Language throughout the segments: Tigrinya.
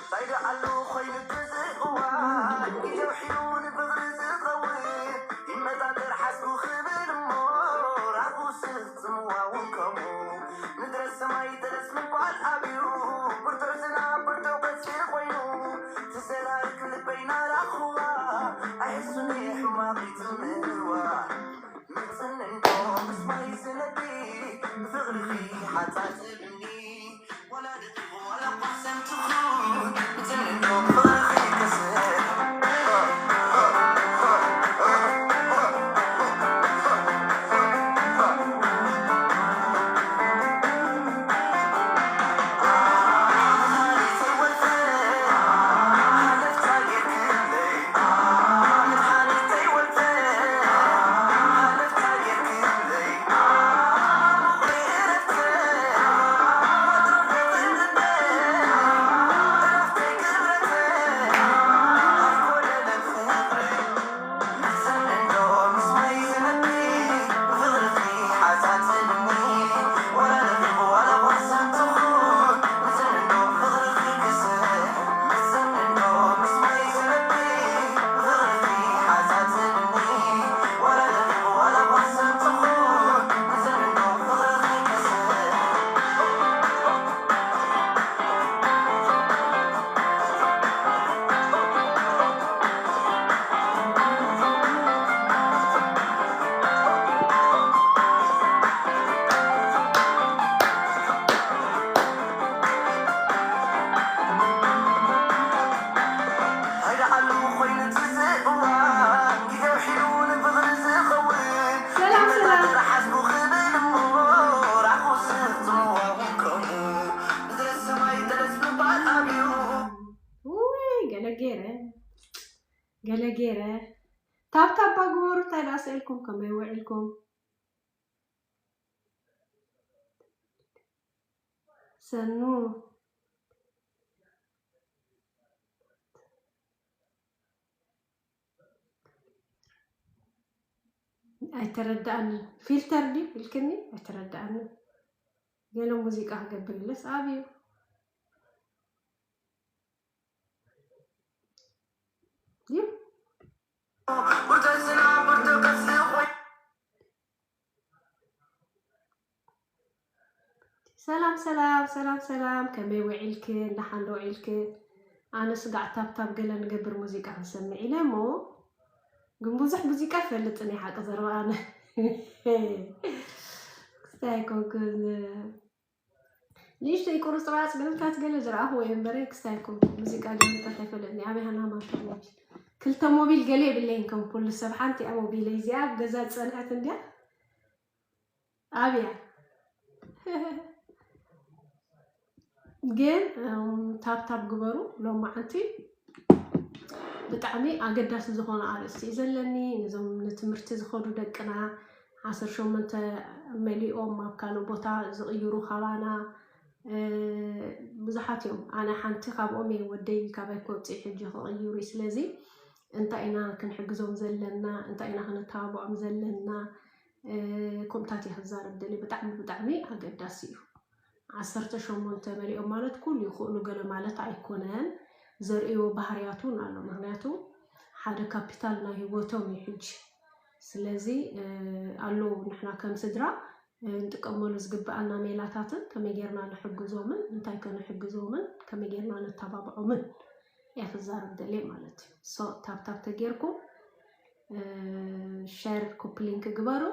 ፋይዳ ኣሎ ኮይኑ ብዚ እዋን ግዜ ውሒዱ ንፍቕሪ ዝኸውን ይመጣጠር ሓስቡ ክብል እሞ ራኹ ስኽ ጽምዋ እውን ከምኡ ምድረ ሰማይ ተለስ ምባል ኣብዩ ብርቱዕ ዝናብ ብርቱዕ ቀትሪ ኮይኑ ትዘራርግ ልበይ ናራኹዋ ኣይሕሱን ሕማቕ ይጽምዋ ምጽንንዶ ምስ ማይ ዝነቢ ብፍቕርኺ ሓጻጽብኒ ገለ ገይረ ታብታባ ግበሩ። እንታይ ደኣ ስእልኩም ከመይ ውዒልኩም? ሰኑ ኣይተረዳኣንን። ፊልተር ድዩ ኢልክኒ? ኣይተረዳኣንን። ገለ ሙዚቃ ክገብር ኢለስ ኣብዩ ድዩ? ሰላም ሰላም ሰላም ሰላም፣ ከመይ ውዒልክን? ደሓን ዶ ውዒልክን? ኣነ ስጋዕ ታብታብ ገለ ንገብር ሙዚቃ ክንሰምዕ ኢለ እሞ፣ ግን ብዙሕ ሙዚቃ ይፈልጥን እየ ሓቂ ዘረባ ኣነ። ክስታይ ኣይኮንኩን፣ ንእሽተይ ቁርፅራፅ ግርምታት ገለ ዝረኣኹ ወይ እምበረ ክስታይ ኣይኮንኩን። ሙዚቃ ግርምታት ኣይፈለጥን እየ። ኣበይ ሃና ማንታ ሞቢል? ክልተ ሞቢል ገለ የብለይን ከም ኩሉ ሰብ። ሓንቲ እያ ሞቢለይ እዚኣ ኣብ ገዛ ዝፀንሐት እንድያ። ኣብያ ግን እም፣ ታብታብ ግበሩ። ሎማዓንቲ ብጣዕሚ ኣገዳሲ ዝኾነ ኣርእስቲ እዩ ዘለኒ። ነዞም ንትምህርቲ ዝኸዱ ደቅና ዓሰርተ ሸሞንተ መሊኦም ኣብ ካልእ ቦታ ዝቕይሩ ካባና እ፣ ብዙሓት እዮም። ኣነ ሓንቲ ካብኦም እየ። ወደይ ካባይ ክወፅእ ሕጂ ክቕይሩ እዩ። ስለዚ እንታይ ኢና ክንሕግዞም ዘለና? እንታይ ኢና ክንተባብዖም ዘለና? እ፣ ከምኡታት እየ ክዛረብ ደልየ። ብጣዕሚ ብጣዕሚ ኣገዳሲ እዩ። ዓሰርተ ሸሞንተ መሊኦም ማለት ኩሉ ይኽእሉ ገለ ማለት ኣይኮነን። ዘርእይዎ ባህርያት እውን ኣሎ። ምኽንያቱ ሓደ ካፒታል ናይ ህይወቶም እዩ ሕጂ። ስለዚ እ፣ ኣለዉ ንሕና ከም ስድራ እ፣ ንጥቀመሉ ዝግብኣና ሜላታትን ከመይ ጌርና ንሕግዞምን እንታይ ከ ንሕግዞምን ከመይ ጌርና ነተባብዖምን እየ ክዛረብ ደልየ ማለት እዩ። ሶ ታብታብ ተጌርኩም እ፣ ሸር ኮፕሊንክ ግበሩ።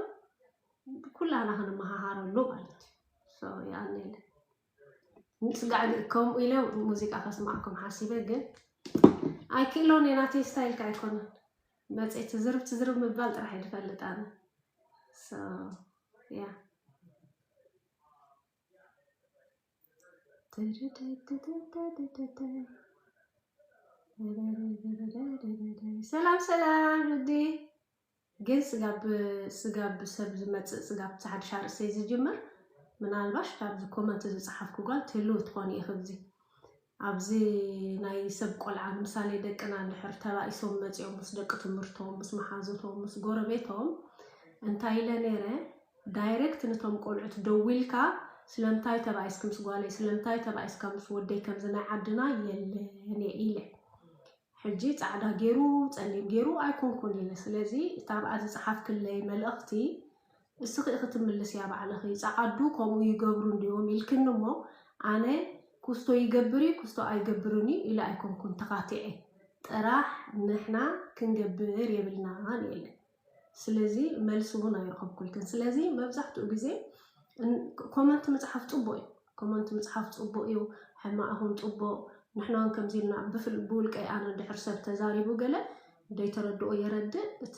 ኩላና ክንመሃሃረሉ ማለት እዩ። ሶ ይኣኔለ ስጋዕ ከምኡ ኢለ ሙዚቃ ከስማዕኩም ሓሲበ ግን ኣይክእሎን እየ። ናተይ ስታይል ከ ኣይኮነን። መፅእ ትዝርብ ትዝርብ ምባል ጥራሕ እየ ዝፈልጥ ኣነ። ሶ ያ ሰላም ሰላም ርዲ። ግን ስጋብ ስጋብ ሰብ ዝመፅእ ስጋብ ሓድሽ ኣርእስተይ ዝጅምር ምናልባሽ ካብዚ ኮመንት ዝፀሓፍኩ ጓል ትህልው ትኾን ኢኺ። ኣብዚ ኣብዚ ናይ ሰብ ቆልዓ፣ ንምሳሌ ደቅና እንድሕር ተባኢሶም መፂኦም ምስ ደቂ ትምህርቶም፣ ምስ መሓዙቶም፣ ምስ ጎረቤቶም፣ እንታይ ኢለ ነይረ፣ ዳይሬክት ነቶም ቆልዑት ደዊልካ፣ ስለምንታይ ተባኢስኪ ምስ ጓለይ፣ ስለምንታይ ተባኢስካ ምስ ወደይ፣ ከምዚ ናይ ዓድና የለን እየ ኢለ። ሕጂ ፃዕዳ ገይሩ ፀሊም ገይሩ ኣይኮንኩን ኢለ። ስለዚ እታ ኣብኣ ዝፀሓፍክለይ መልእኽቲ እስኺ ኢኺ ትምልስያ ባዕልኺ። ፃዓዱ ከምኡ ይገብሩ እንድዮም ኢልክኒ እሞ ኣነ ኩስቶ ይገብር እዩ ኩስቶ ኣይገብርን እዩ ኢለ ኣይኮንኩን ተኻቲዐ። ጥራሕ ንሕና ክንገብር የብልናን ኢለ። ስለዚ መልሲ እውን ኣይረኸብኩልክን። ስለዚ መብዛሕትኡ ግዜ ኮመንት ምፅሓፍ ፅቡቅ እዩ። ኮመንት ምፅሓፍ ፅቡቅ እዩ። ሕማቅ ይኹን ፅቡቅ፣ ንሕና እውን ከምዚ ኢልና ብፍል ብውልቀይ ኣነ እንድሕር ሰብ ተዛሪቡ ገለ ደይተረድኦ የረድእ። እቲ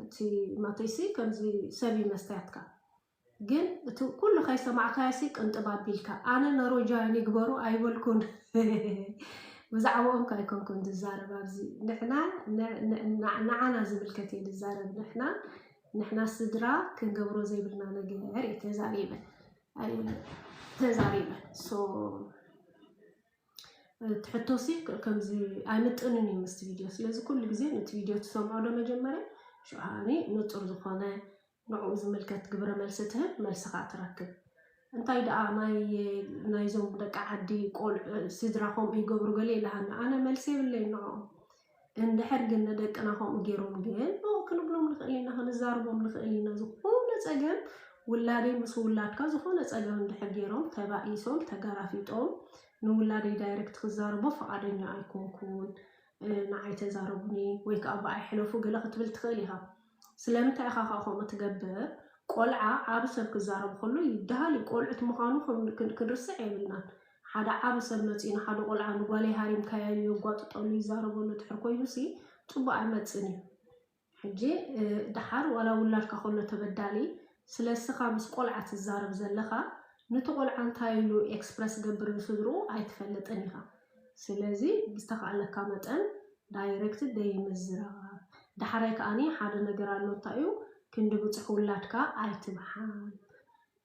እቲ ማተይሲ ከምዚ ሰብ እዩ መስትያትካ። ግን እቲ ኩሉ ከይሰማዕካዮሲ ቅንጥብ ኣቢልካ ኣነ ኖርወጃውያን ይግበሩ ኣይበልኩን። ብዛዕባኦም ከ ኣይኮንኩን ዝዛረብ ኣብዚ። ንሕና ን- ን- ንዓ- ንዓና ዝምልከት እየ ዝዛረብ። ንሕና ንሕና ስድራ ክንገብሮ ዘይብልና ነገር እየ ተዛሪበ። ኣይ- ተዛሪበ። So እቲ ሕቶሲ ከ- ከምዚ ኣይምጥንን እዩ ምስቲ ቪድዮ። ስለዚ ኩሉ ግዜ ነቲ ቪድዮ ትሰምዖ ዶ መጀመርያ ሽዑ ንጹር ዝኾነ ንዕኡ ዝምልከት ግብረ መልሲ ትህብ፣ መልሲ ከዓ ትረክብ። እንታይ ደኣ ናይ ናይዞም ደቂ ዓዲ ቆልዑ ስድራ ከምኡ ይገብሩ ገለ ኢላሃኒ ኣነ መልሲ የብለይ ንዕኦም። እንድሕር ግን ንደቅና ከምኡ ገይሮም ግን ኖ ክንብሎም ንኽእል ኢና፣ ክንዛርቦም ንኽእል ኢና። ዝኾነ ጸገም ውላደይ ምስ ውላድካ ዝኾነ ጸገም እንድሕር ገይሮም ተባኢሶም ተጋራፊጦም ንውላደይ ዳይሬክት ክዛረቦ ፈቓደኛ ኣይኮንኩን። ንዓይ ተዛረቡኒ ወይ ከዓ ብኣይ ሕለፉ ገለ ክትብል ትኽእል ኢኻ። ስለምንታይ ኢኻ ከዓ ከምኡ ትገብር? ቆልዓ ዓቢ ሰብ ክዛረብ ከሎ ይደሃል እዩ። ቆልዑት ምዃኑ ክን- ክን- ክንርስዕ የብልናን። ሓደ ዓቢ ሰብ መፂኡ ንሓደ ቆልዓ ንጓለይ ሃሪምካያ እዩ የጓጥጠሉ ይዛረበሉ ድሕር ኮይኑሲ ፅቡቅ ኣይመፅን እዩ። ሕጂ እ፣ ደሓር ዋላ ውላድካ ከሎ ተበዳሊ ስለ እስኻ ምስ ቆልዓ ትዛረብ ዘለኻ ነቲ ቆልዓ እንታይ ኢሉ ኤክስፕረስ ገብር ንስድርኡ ኣይትፈልጥን ኢኻ። ስለዚ ብዝተኻእለካ መጠን ዳይሬክት ደይምዝራብ። ዳሕራይ ከኣኒ ሓደ ነገር ኣሎ እንታይ እዩ ክንዲ ብፅሑ ውላድካ ኣይትምሓል።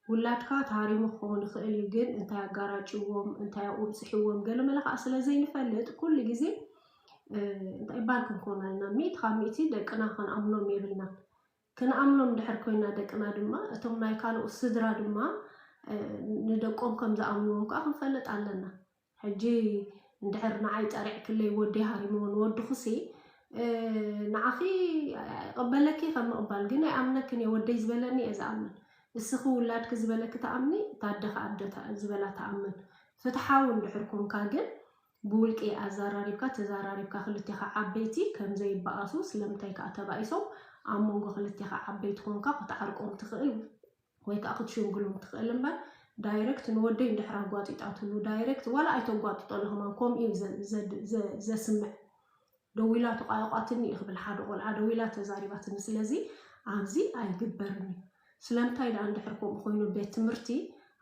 ውላድካ ተሃሪሙ ክኸውን ይኽእል እዩ ግን እንታይ ኣጋራጭዎም እንታይ ኣብኡ ብፅሕዎም ገለ መለ ከዓ ስለ ዘይንፈልጥ ኩሉ ግዜ እንታይ ባል ክንኮን ኣለና ሚእቲ ካብ ሚእቲ ደቅና ክንኣምኖም የብልናን። ክንኣምኖም እንድሕር ኮይና ደቅና ድማ እቶም ናይ ካልኦት ስድራ ድማ ንደቆም ከም ዝኣምንዎም ከዓ ክንፈልጥ ኣለና። ሕጂ እንድሕር ንዓይ ጠሪዕክለይ ወደይ ሃሪምዎ ንወድኹሲ ንዓኺ ይቐበለኪ ከም ምቕባል ግን ኣይኣምነክን እየ። ወደይ ዝበለኒ እየ ዝኣምን። እስኺ ውላድኪ ዝበለኪ ትኣምኒ ታደኺ ኣደ ዝበላ ትኣምን። ፍትሓዊ እንድሕር ኮንካ ግን ብውልቂ ኣዘራሪብካ ተዘራሪብካ ክልቴኻ ዓበይቲ ከምዘይበኣሱ ስለምንታይ ከዓ ተባኢሶም ኣብ መንጎ ክልቴኻ ዓበይቲ ኮንካ ክትዓርቆም ትኽእል ወይ ከዓ ክትሽንግሎም ትኽእል እምበር ዳይረክት ንወደይ እንድሕር ኣጓጢጣትሉ ዳይረክት ዋላ ኣይተጓጥጠሉ ከማን ከምኡ እዩ ዘ- ዘ- ዘ- ዘስምዕ። ደዊላ ተቋየቋትኒ እዩ ክብል ሓደ ቆልዓ ደዊላ ተዛሪባትኒ ስለዚ ኣብዚ ኣይግበርን እዩ። ስለምንታይ ደኣ እንድሕር ከምኡ ኮይኑ ቤት ትምህርቲ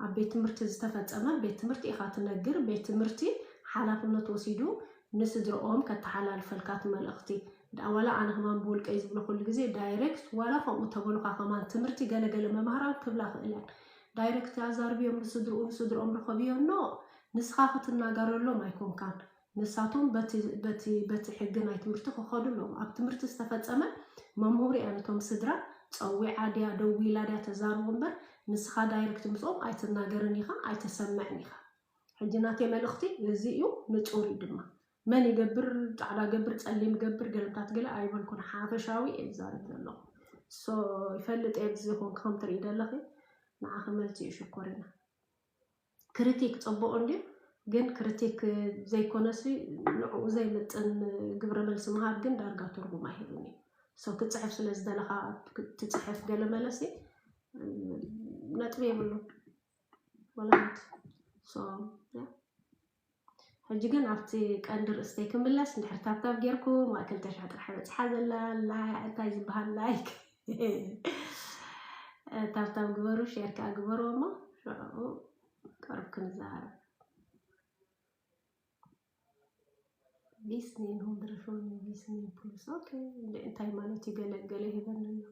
ኣብ ቤት ትምህርቲ ዝተፈፀመ ቤት ትምህርቲ ኢኻ ትነግር ቤት ትምህርቲ ሓላፍነት ወሲዱ ንስድርኦም ከተሓላልፈልካ እቲ መልእኽቲ ደኣ ዋላ ኣነ ከማን ብውልቀይ ዝብሎ ኩሉ ግዜ ዳይሬክት ዋላ ከምኡ ተበሉካ ከማን ትምህርቲ ገለገለ መማህራን ክብላ ክእለን ዳይሬክት ኣዛርብዮም ንስድርኡ ንስድርኦም ርኸብዮ ኖ ንስኻ ክትናገረሎም ኣይኮንካን ንሳቶም በቲ በቲ በቲ ሕጊ ናይ ትምህርቲ ክኸዱ ኣለዎም ኣብ ትምህርቲ ዝተፈፀመ መምህሩ እያ ነቶም ስድራ ፀዊዓ ድያ ደዊላ ድያ ተዛርቦ እምበር ንስኻ ዳይሬክት ምስኦም ኣይትናገርን ኢኻ ኣይተሰምዕን ኢኻ ሕጂ ናተይ መልእኽቲ እዚ እዩ ንፁር እዩ ድማ መን ይገብር ፃዕዳ ገብር ፀሊም ገብር ገለምታት ገለ ኣይበልኩን ሓፈሻዊ እየ ዝዛረብ ዘለኹ so ይፈልጥ እየ ብዚ ኮንክ ከም ትርኢ ዘለኺ ንዓኺ መልሲ እዩ ሽኮሪና ክሪቲክ ፅቡቕ እንድዩ ግን ክሪቲክ ዘይኮነሲ ንዕኡ ዘይምጥን ግብረ መልሲ ምሃብ ግን ዳርጋ ትርጉም ኣይህብን እዩ so ክትፅሕፍ ስለ ዝደለኻ ትፅሕፍ ገለ መለሲ ነጥቢ የብሉ ወላ ሓንቲ so yeah ሕጂ ግን ኣብቲ ቀንዲ ርእስተይ ክምለስ እንድሕር ታብታብ ጌርኩም ኣብ ክልተ ሽሕ ጥራሕ በፂሓ ዘላ ላ- እንታይ ዝበሃል ላይክ ታብታብ ግበሩ ሼር ከዓ ግበሩ እሞ ሽዑ ቀርብ ክንዛረብ ሊስኒን ሁንድረሾን ሊስኒን ፕሉስ ኦኬ እንታይ ማለት እዩ ገለ ገለ ይህበኒ ኣሎ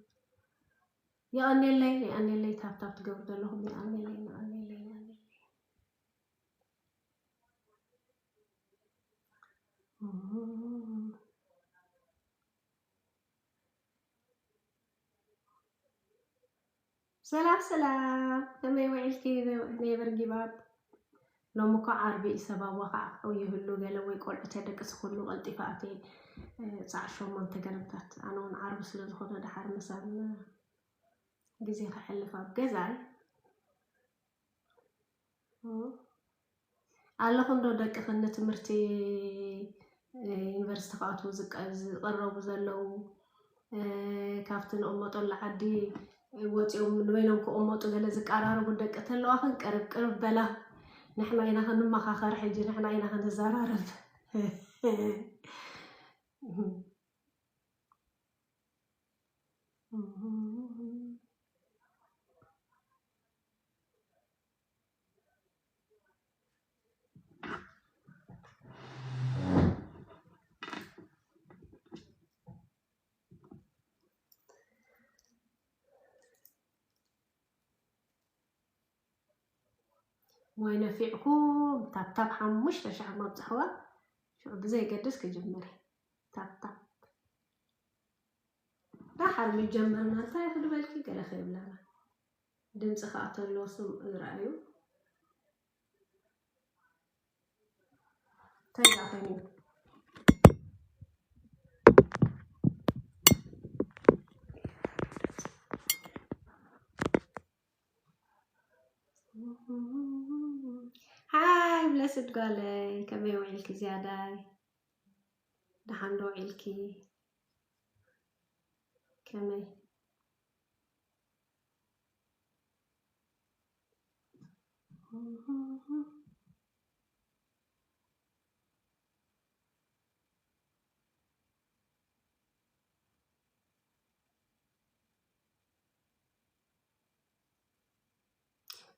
የቐኔለይ፣ የቐኔለይ፣ ታፕታፕ ትገብሩ ዘለኹም የቐኔለይ፣ የቐኔለይ፣ የቐኔለይ። ሰላም ሰላም፣ ከመይ ውዒልኪ? ኔቨር ጊቭ ኣፕ። ሎሚ እኮ ዓርቢ እዩ፣ ሰብ ኣዋኻዕ ይህሉ ገለ ወይ ቆልዑ ተደቅስ ኩሉ ቀልጢፈ ኣትየ፣ እ፣ ሰዓት ሸሞንተ ገለምታት። ኣነ እውን ዓርቢ ስለ ዝኾነ ደሓር ምሳም ግዜ ከሕልፍ ኣብ ገዛይ። ኣለኹም ዶ ደቅኽን ንትምህርቲ፣ እ፣ ዩኒቨርሲቲ ክኣትዉ ዝቀ-፣ ዝቐረቡ ዘለዉ፣ እ፣ ካብቲ ንቕመጠሉ ዓዲ ወፂኦም ንበይኖም ክቕመጡ ገለ ዝቀራረቡ ደቂ ተለዋኽን ቅርብ ቅርብ በላ። ንሕና ኢና ክንመኻኸር ሕጂ፣ ንሕና ኢና ክንዘራረብ። ዋይ ነፊዕኩም፣ ታብታብ ሓሙሽተ ሻዕ መብፅሕዋ። ሽዑ ብዘይገድስ ክጅምር እዩ። ታብታብ። ዳሓር ምጀመርና እንታይ ክድበልኪ ገለ ከይብላና። ድምፂ ከዓ ተሎ ስም ዝረኣዩ። እንታይ ደኣ ኮይኑ? ሃይ ብለስድ ጓለይ፣ ከመይ ውዒልኪ ዝያዳይ? ደሓን ዶ ውዒልኪ? ከመይ?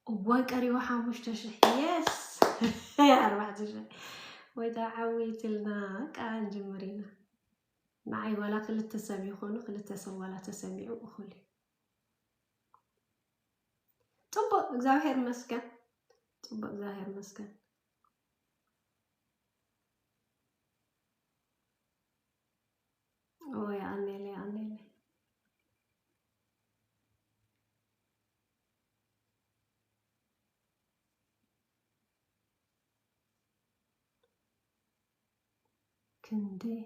እዋይ ቀሪቡ ሓሙሽተ ሽሕ። የስ። ኣርባዕተ ሽሕ። ወይ ተዓዊትልና። ቃ ንጅምር ኢና። ንዓይ ዋላ ክልተ ሰብ ይኾኑ፣ ክልተ ሰብ ዋላ ተሰሚዑ እኹል እዩ። ጽቡቕ፣ እግዚኣብሔር ይመስገን። ጽቡቕ፣ እግዚኣብሔር ይመስገን። ኦ፣ የቐኔለይ፣ የቐኔለይ። ክንደይ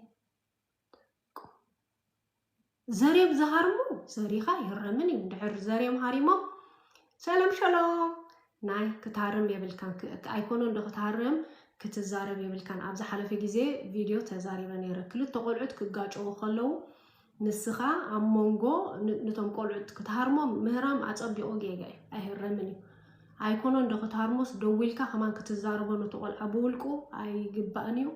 ዘርዮም ዝሃርሙ ዘሪኻ ይረምን እዩ። ድሕር ዘርዮም ሃሪሞም፣ ሰላም ሸሎም፣ ናይ ክትሃርም የብልካን። ክ-፣ ኣይኮነ እንዶ ክትሃርም፣ ክትዛረብ የብልካን። ኣብ ዝሓለፈ ግዜ ቪድዮ ተዛሪበ ነይረ። ክልተ ቆልዑት ክጋጨዉ ከለዉ፣ ንስኻ ኣብ መንጎ ን-፣ ነቶም ቆልዑት ክትሃርሞም ምህራም ኣጸቢቑ ጌጋ እዩ። ኣይህረምን እዩ። ኣይኮነ እንዶ ክትሃርሞስ ደዊልካ ከማን ክትዛረቦ ነቲ ቆልዓ ብውልቁ ኣይግባእን እዩ።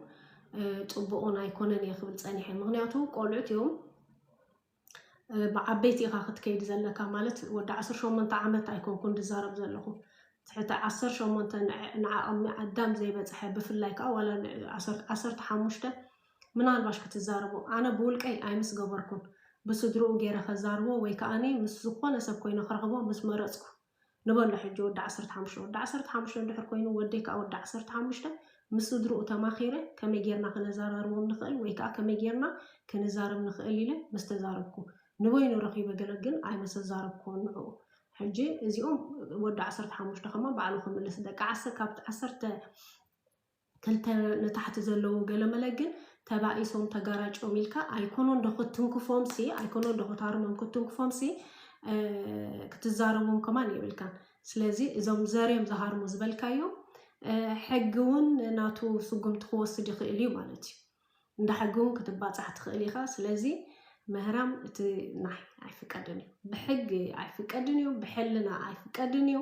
እ፣ ጽቡቕን ኣይኮነን እየ ክብል ጸኒሐ። ምኽንያቱ ቆልዑት እዮም። እ፣ ብዓበይቲ ኢኻ ክትከይድ ዘለካ፣ ማለት ወዲ ዓሰርተ ሸሞንተ ዓመት ኣይኮንኩን ዝዛረብ ዘለኹ። ትሕቲ ዓሰርተ ሸሞንተ ንዕ-፣ ንዓቕሚ ኣዳም ዘይበጽሐ፣ ብፍላይ ከኣ ዋላ ን-፣ ዓሰርተ፣ ዓሰርተ ሓሙሽተ ምናልባሽ ክትዛረቦ። ኣነ ብውልቀይ ኣይምስ ገበርኩን። ብስድርኡ ገይረ ከዛርቦ ወይ ከኣኒ ምስ ዝኾነ ሰብ ኮይነ ክረኽቦ ምስ መረጽኩ። ንበሎ ሕጂ ወዲ ዓሰርተ ሓሙሽተ፣ ወዲ ዓሰርተ ሓሙሽተ እንድሕር ኮይኑ፣ ወደይ ከኣ ወዲ ዓሰርተ ሓሙሽተ፣ ምስ ስድርኡ ተማኺረ ከመይ ጌርና ክነዘራርቦም ንኽእል ወይ ከኣ ከመይ ጌርና ክንዛረብ ንኽእል ኢለ ምስ ተዛረብኩ፣ ንበይኑ ረኺበ ገለ ግን ኣይመሰዛረብኩዎን ንዕኡ። ሕጂ እዚኦም ወዲ ዓሰርተ ሓሙሽተ ከማ ባዕሉ ክምልስ፣ ደቂ ዓሰርተ፣ ካብቲ ዓሰርተ ክልተ ንታሕቲ ዘለዉ ገለመለ ግን ተባኢሶም ተጋራጭዮም ኢልካ ኣይኮኖ እንዶ ክትትንክፎምሲ፣ ኣይኮኖ እንዶ ክታርሞም ክትትንክፎምሲ፣ እ፣ ክትዛረቦም ከማን የብልካን። ስለዚ እዞም ዘርዮም ዝሃርሙ ዝበልካዮም፣ እ፣ ሕጊ እውን ናቱ ስጉምቲ ክወስድ ይኽእል እዩ ማለት እዩ። እንዳ ሕጊ እውን ክትባጻሕ ትኽእል ኢኻ። ስለዚ ምህራም እቲ ናይ ኣይፍቀድን እዩ። ብሕጊ ኣይፍቀድን እዩ፣ ብሕልና ኣይፍቀድን እዩ፣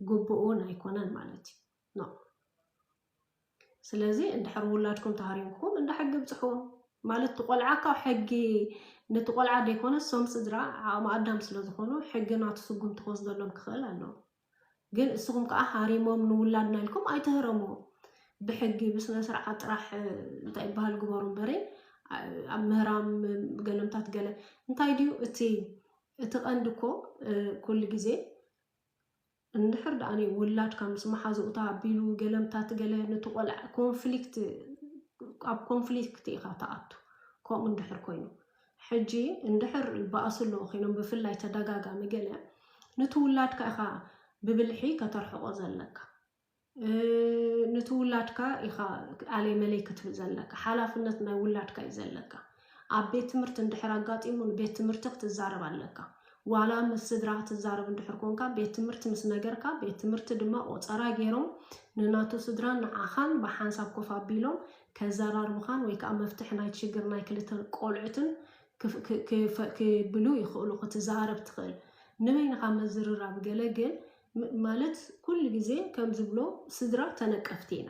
ግቡእ እውን ኣይኮነን ማለት እዩ። ኖ። ስለዚ እንድሕር ውላድኩም ተሃሪምኩም እንዳ ሕጊ ብጽሕዎ። ማለት እቲ ቆልዓ ካብ ሕጊ፣ ነቲ ቆልዓ ደይኮነ፣ እሶም ስድራ ዓቕሚ ኣዳም ስለ ዝኾኑ፣ ሕጊ ናቱ ስጉምቲ ክወስደሎም ክኽእል ኣለዎ። ግን እስኹም ከኣ ሃሪሞም ንውላድና ኢልኩም ኣይትህረምዎም። ብሕጊ፣ ብስነ ስርዓት ጥራሕ፣ እንታይ ይበሃል፣ ግበሩ እምበሪ፣ ኣብ ምህራም ገለምታት ገለ። እንታይ ድዩ እቲ እቲ ቀንዲ እኮ ኩሉ ግዜ እንድሕር ደኣ ውላድካ ምስ መሓዝኡታ ኣቢሉ ገለምታት ገለ ነቲ ቆልዓ ኮንፍሊክት ኣብ ኮንፍሊክት ኢኻ ትኣቱ። ከምኡ እንድሕር ኮይኑ ሕጂ እንድሕር ይበኣሱ ኣለዉ ኮይኖም ብፍላይ ተደጋጋሚ ገለ ነቲ ውላድካ ኢኻ ብብልሒ ከተርሕቆ ዘለካ። ነቲ ውላድካ ኢኻ ኣለይ መለይ ክትብል ዘለካ። ሓላፍነት ናይ ውላድካ እዩ ዘለካ። ኣብ ቤት ትምህርቲ እንድሕር ኣጋጢሙ ንቤት ትምህርቲ ክትዛረብ ኣለካ። ዋላ ምስ ስድራ ክትዛረብ እንድሕር ኮንካ ቤት ትምህርቲ ምስ ነገርካ ቤት ትምህርቲ ድማ ቆፀራ ገይሮም ንናቱ ስድራን ንዓኻን ብሓንሳብ ኮፍ ኣቢሎም ከዘራርቡኻን ወይ ከዓ መፍትሒ ናይ ሽግር ናይ ክልተ ቆልዑትን ክብሉ ይኽእሉ ክትዛረብ ትኽእል። ንበይንኻ መዝርራብ ገለ ግን ማለት ኩሉ ግዜ ከም ዝብሎ ስድራ ተነቀፍቲ ኢና።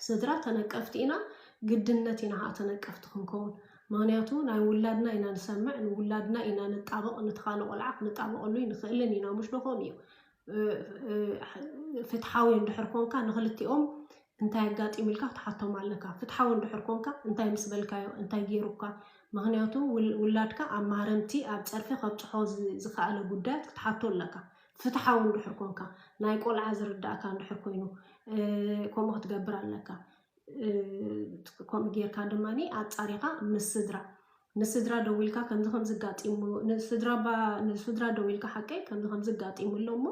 ስድራ ተነቀፍቲ ኢና፣ ግድነት ኢና ከዓ ተነቀፍቲ ክንከውን። ምክንያቱ ናይ ውላድና ኢና ንሰምዕ፣ ንውላድና ኢና ንጣበቕ፣ ንትኻለ ቆልዓ ክንጣበቐሉ ይንኽእልን ኢና። ሙሽ ዶ ከምኡ እዩ? ፍትሓዊ እንድሕር ኮንካ ንክልቲኦም እንታይ ኣጋጢሙ ኢልካ ክትሓቶም ኣለካ። ፍትሓዊ እንድሕር ኮንካ እንታይ ምስ በልካዮ፣ እንታይ ገይሩካ? ምክንያቱ ውላድካ ኣብ ማህረምቲ ኣብ ፀርፊ ከብፅሖ ዝኸኣለ ጉዳያት ክትሓቶ ኣለካ። ፍትሓዊ እንድሕር ኮንካ ናይ ቆልዓ ዝርዳእካ እንድሕር ኮይኑ ከምኡ ክትገብር ኣለካ። ከምኡ ጌርካ ድማ ኣፃሪኻ ምስ ስድራ ንስድራ ደዊልካ ከምዚ ከምዚ ጋጢሙ ንስድራ ባ ንስድራ ደዊልካ ሓቀይ ከምዚ ከምዚ ጋጢሙ ኣሎ እሞ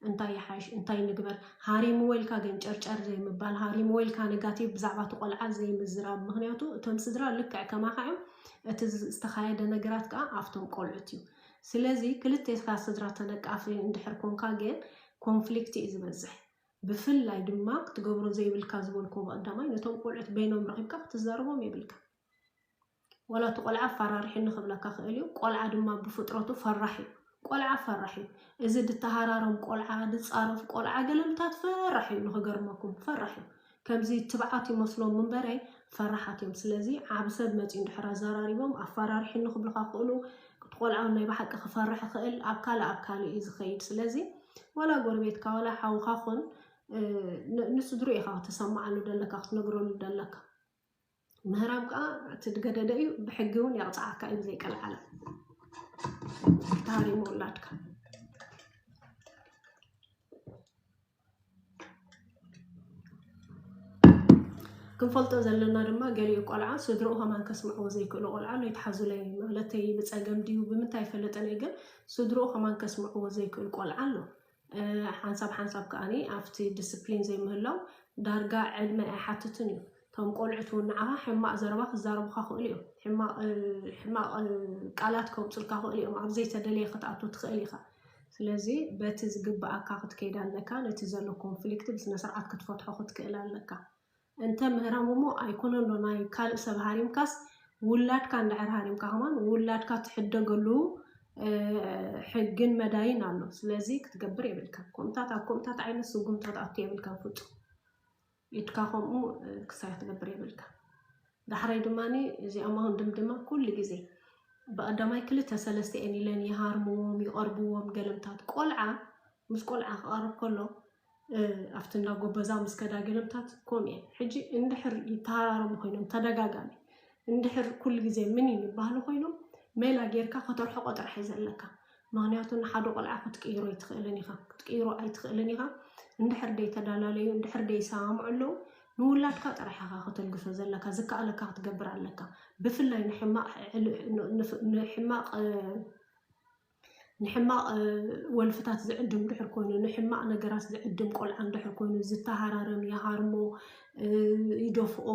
እንታይ ይሓይሽ እንታይ ንግበር ሃሪምዎ ኢልካ ግን ጨርጨር ዘይምባል ሃሪምዎ ኢልካ ነጋቲቭ ብዛዕባ እቲ ቆልዓ ዘይምዝራብ ምክንያቱ እቶም ስድራ ልክዕ ከማኻ እዮም እቲ ዝተኻየደ ነገራት ከዓ ኣብቶም ቆልዑት እዩ ስለዚ ክልቴካ ስድራ ተነቃፊ እንድሕር ኮንካ ግን ኮንፍሊክት እዩ ዝበዝሕ ብፍላይ ድማ ክትገብሮ ዘይብልካ ዝበልክዎ ብቐዳማይ ነቶም ቆልዑት በይኖም ረኺብካ ክትዛረቦም የብልካ። ዋላ እቲ ቆልዓ ኣፋራርሒኒ ክብለካ ክእል እዩ። ቆልዓ ድማ ብፍጥረቱ ፈራሕ እዩ። ቆልዓ ፈራሕ እዩ። እዚ ድተሃራረም ቆልዓ፣ ድጻረፍ ቆልዓ ገለምታት ፈራሕ እዩ ንኽገርመኩም። ፈራሕ እዩ። ከምዚ ትብዓት ይመስሎም እምበረይ ፈራሓት እዮም። ስለዚ ዓቢ ሰብ መጺኡ እንድሕር ኣዘራሪቦም ኣፋራርሒኒ ክብልካ ክእሉ እቲ ቆልዓ ናይ ብሓቂ ክፈርሕ ይኽእል ኣብ ካልእ ኣብ ካልእ እዩ ዝኸይድ። ስለዚ ዋላ ጎረቤትካ ዋላ ሓውኻ ኹን ንስድርኡ ኢኻ ክተሰምዓሉ ደለካ ክትነግረሉ ደለካ። ምህራም ከዓ እቲ ዝገደደ እዩ፣ ብሕጊ እውን የቕፅዓካ እዩ ብዘይቀልዓለም ተሃሪሙ ውላድካ። ክንፈልጦ ዘለና ድማ ገሊኡ ቆልዓ ስድርኡ ከማን ከስምዕዎ ዘይክእሉ ቆልዓ ኣሎ። ይትሓዙለይ ማለተይ ብፀገም ድዩ ብምንታይ ይፈለጠን እየ፣ ግን ስድርኡ ከማን ከስምዕዎ ዘይክእል ቆልዓ ኣሎ። ሓንሳብ ሓንሳብ ከዓኒ ኣብቲ ዲስፕሊን ዘይምህላው ዳርጋ ዕድመ ኣይሓትትን እዩ። እቶም ቆልዑት እውን ንዓኻ ሕማቕ ዘረባ ክዛረቡኻ ክእሉ እዮም። ሕማቕ ቃላት ከውፅልካ ክእሉ እዮም። ኣብ ዘይተደለየ ክትኣቱ ትኽእል ኢኻ። ስለዚ በቲ ዝግብኣካ ክትከይድ ኣለካ። ነቲ ዘሎ ኮንፍሊክት ብስነ ስርዓት ክትፈትሖ ክትክእል ኣለካ። እንተ ምህራም እሞ ኣይኮነን ዶ ናይ ካልእ ሰብ ሃሪምካስ ውላድካ እንድሕር ሃሪምካ ከማን ውላድካ ትሕደገሉ ሕግን መዳይን ኣሎ። ስለዚ ክትገብር የብልካ። ከምታት ኣብ ከምታት ዓይነት ስጉምታት ኣቱ የብልካ ፍጹም ኢድካ ከምኡ ክሳይ ክትገብር የብልካ። ዳሕራይ ድማ እዚኦም ኣሁን ድምድማ ኩሉ ግዜ ብቐዳማይ ክልተ ሰለስተ እየን ኢለን ይሃርምዎም ይቐርብዎም ገለምታት ቆልዓ ምስ ቆልዓ ክቐርብ ከሎ ኣብቲ እንዳ ጎበዛ ምስ ከዳ ገለምታት ከምኡ እየን። ሕጂ እንድሕር ይተሃራረሙ ኮይኖም ተደጋጋሚ እንድሕር ኩሉ ግዜ ምን ይባህሉ ኮይኖም ሜላ ጌርካ ከተርሕቆ ጥራሕ እዩ ዘለካ። ምክንያቱ ንሓደ ቆልዓ ክትቅይሮ ኣይትኽእልን ኢኻ ክትቅይሮ ኣይትኽእልን ኢኻ። እንድሕር ደይተዳላለዩ እንድሕር ደይሰማምዑ ኣለዉ ንውላድካ ጥራሕ ኢኻ ከተልግሶ ዘለካ ዝከኣለካ ክትገብር ኣለካ። ብፍላይ ንሕማቕ ንሕማቕ ወልፍታት ዝዕድም ድሕር ኮይኑ ንሕማቕ ነገራት ዝዕድም ቆልዓ እንድሕር ኮይኑ ዝተሃራረም ይሃርሞ ይደፍኦ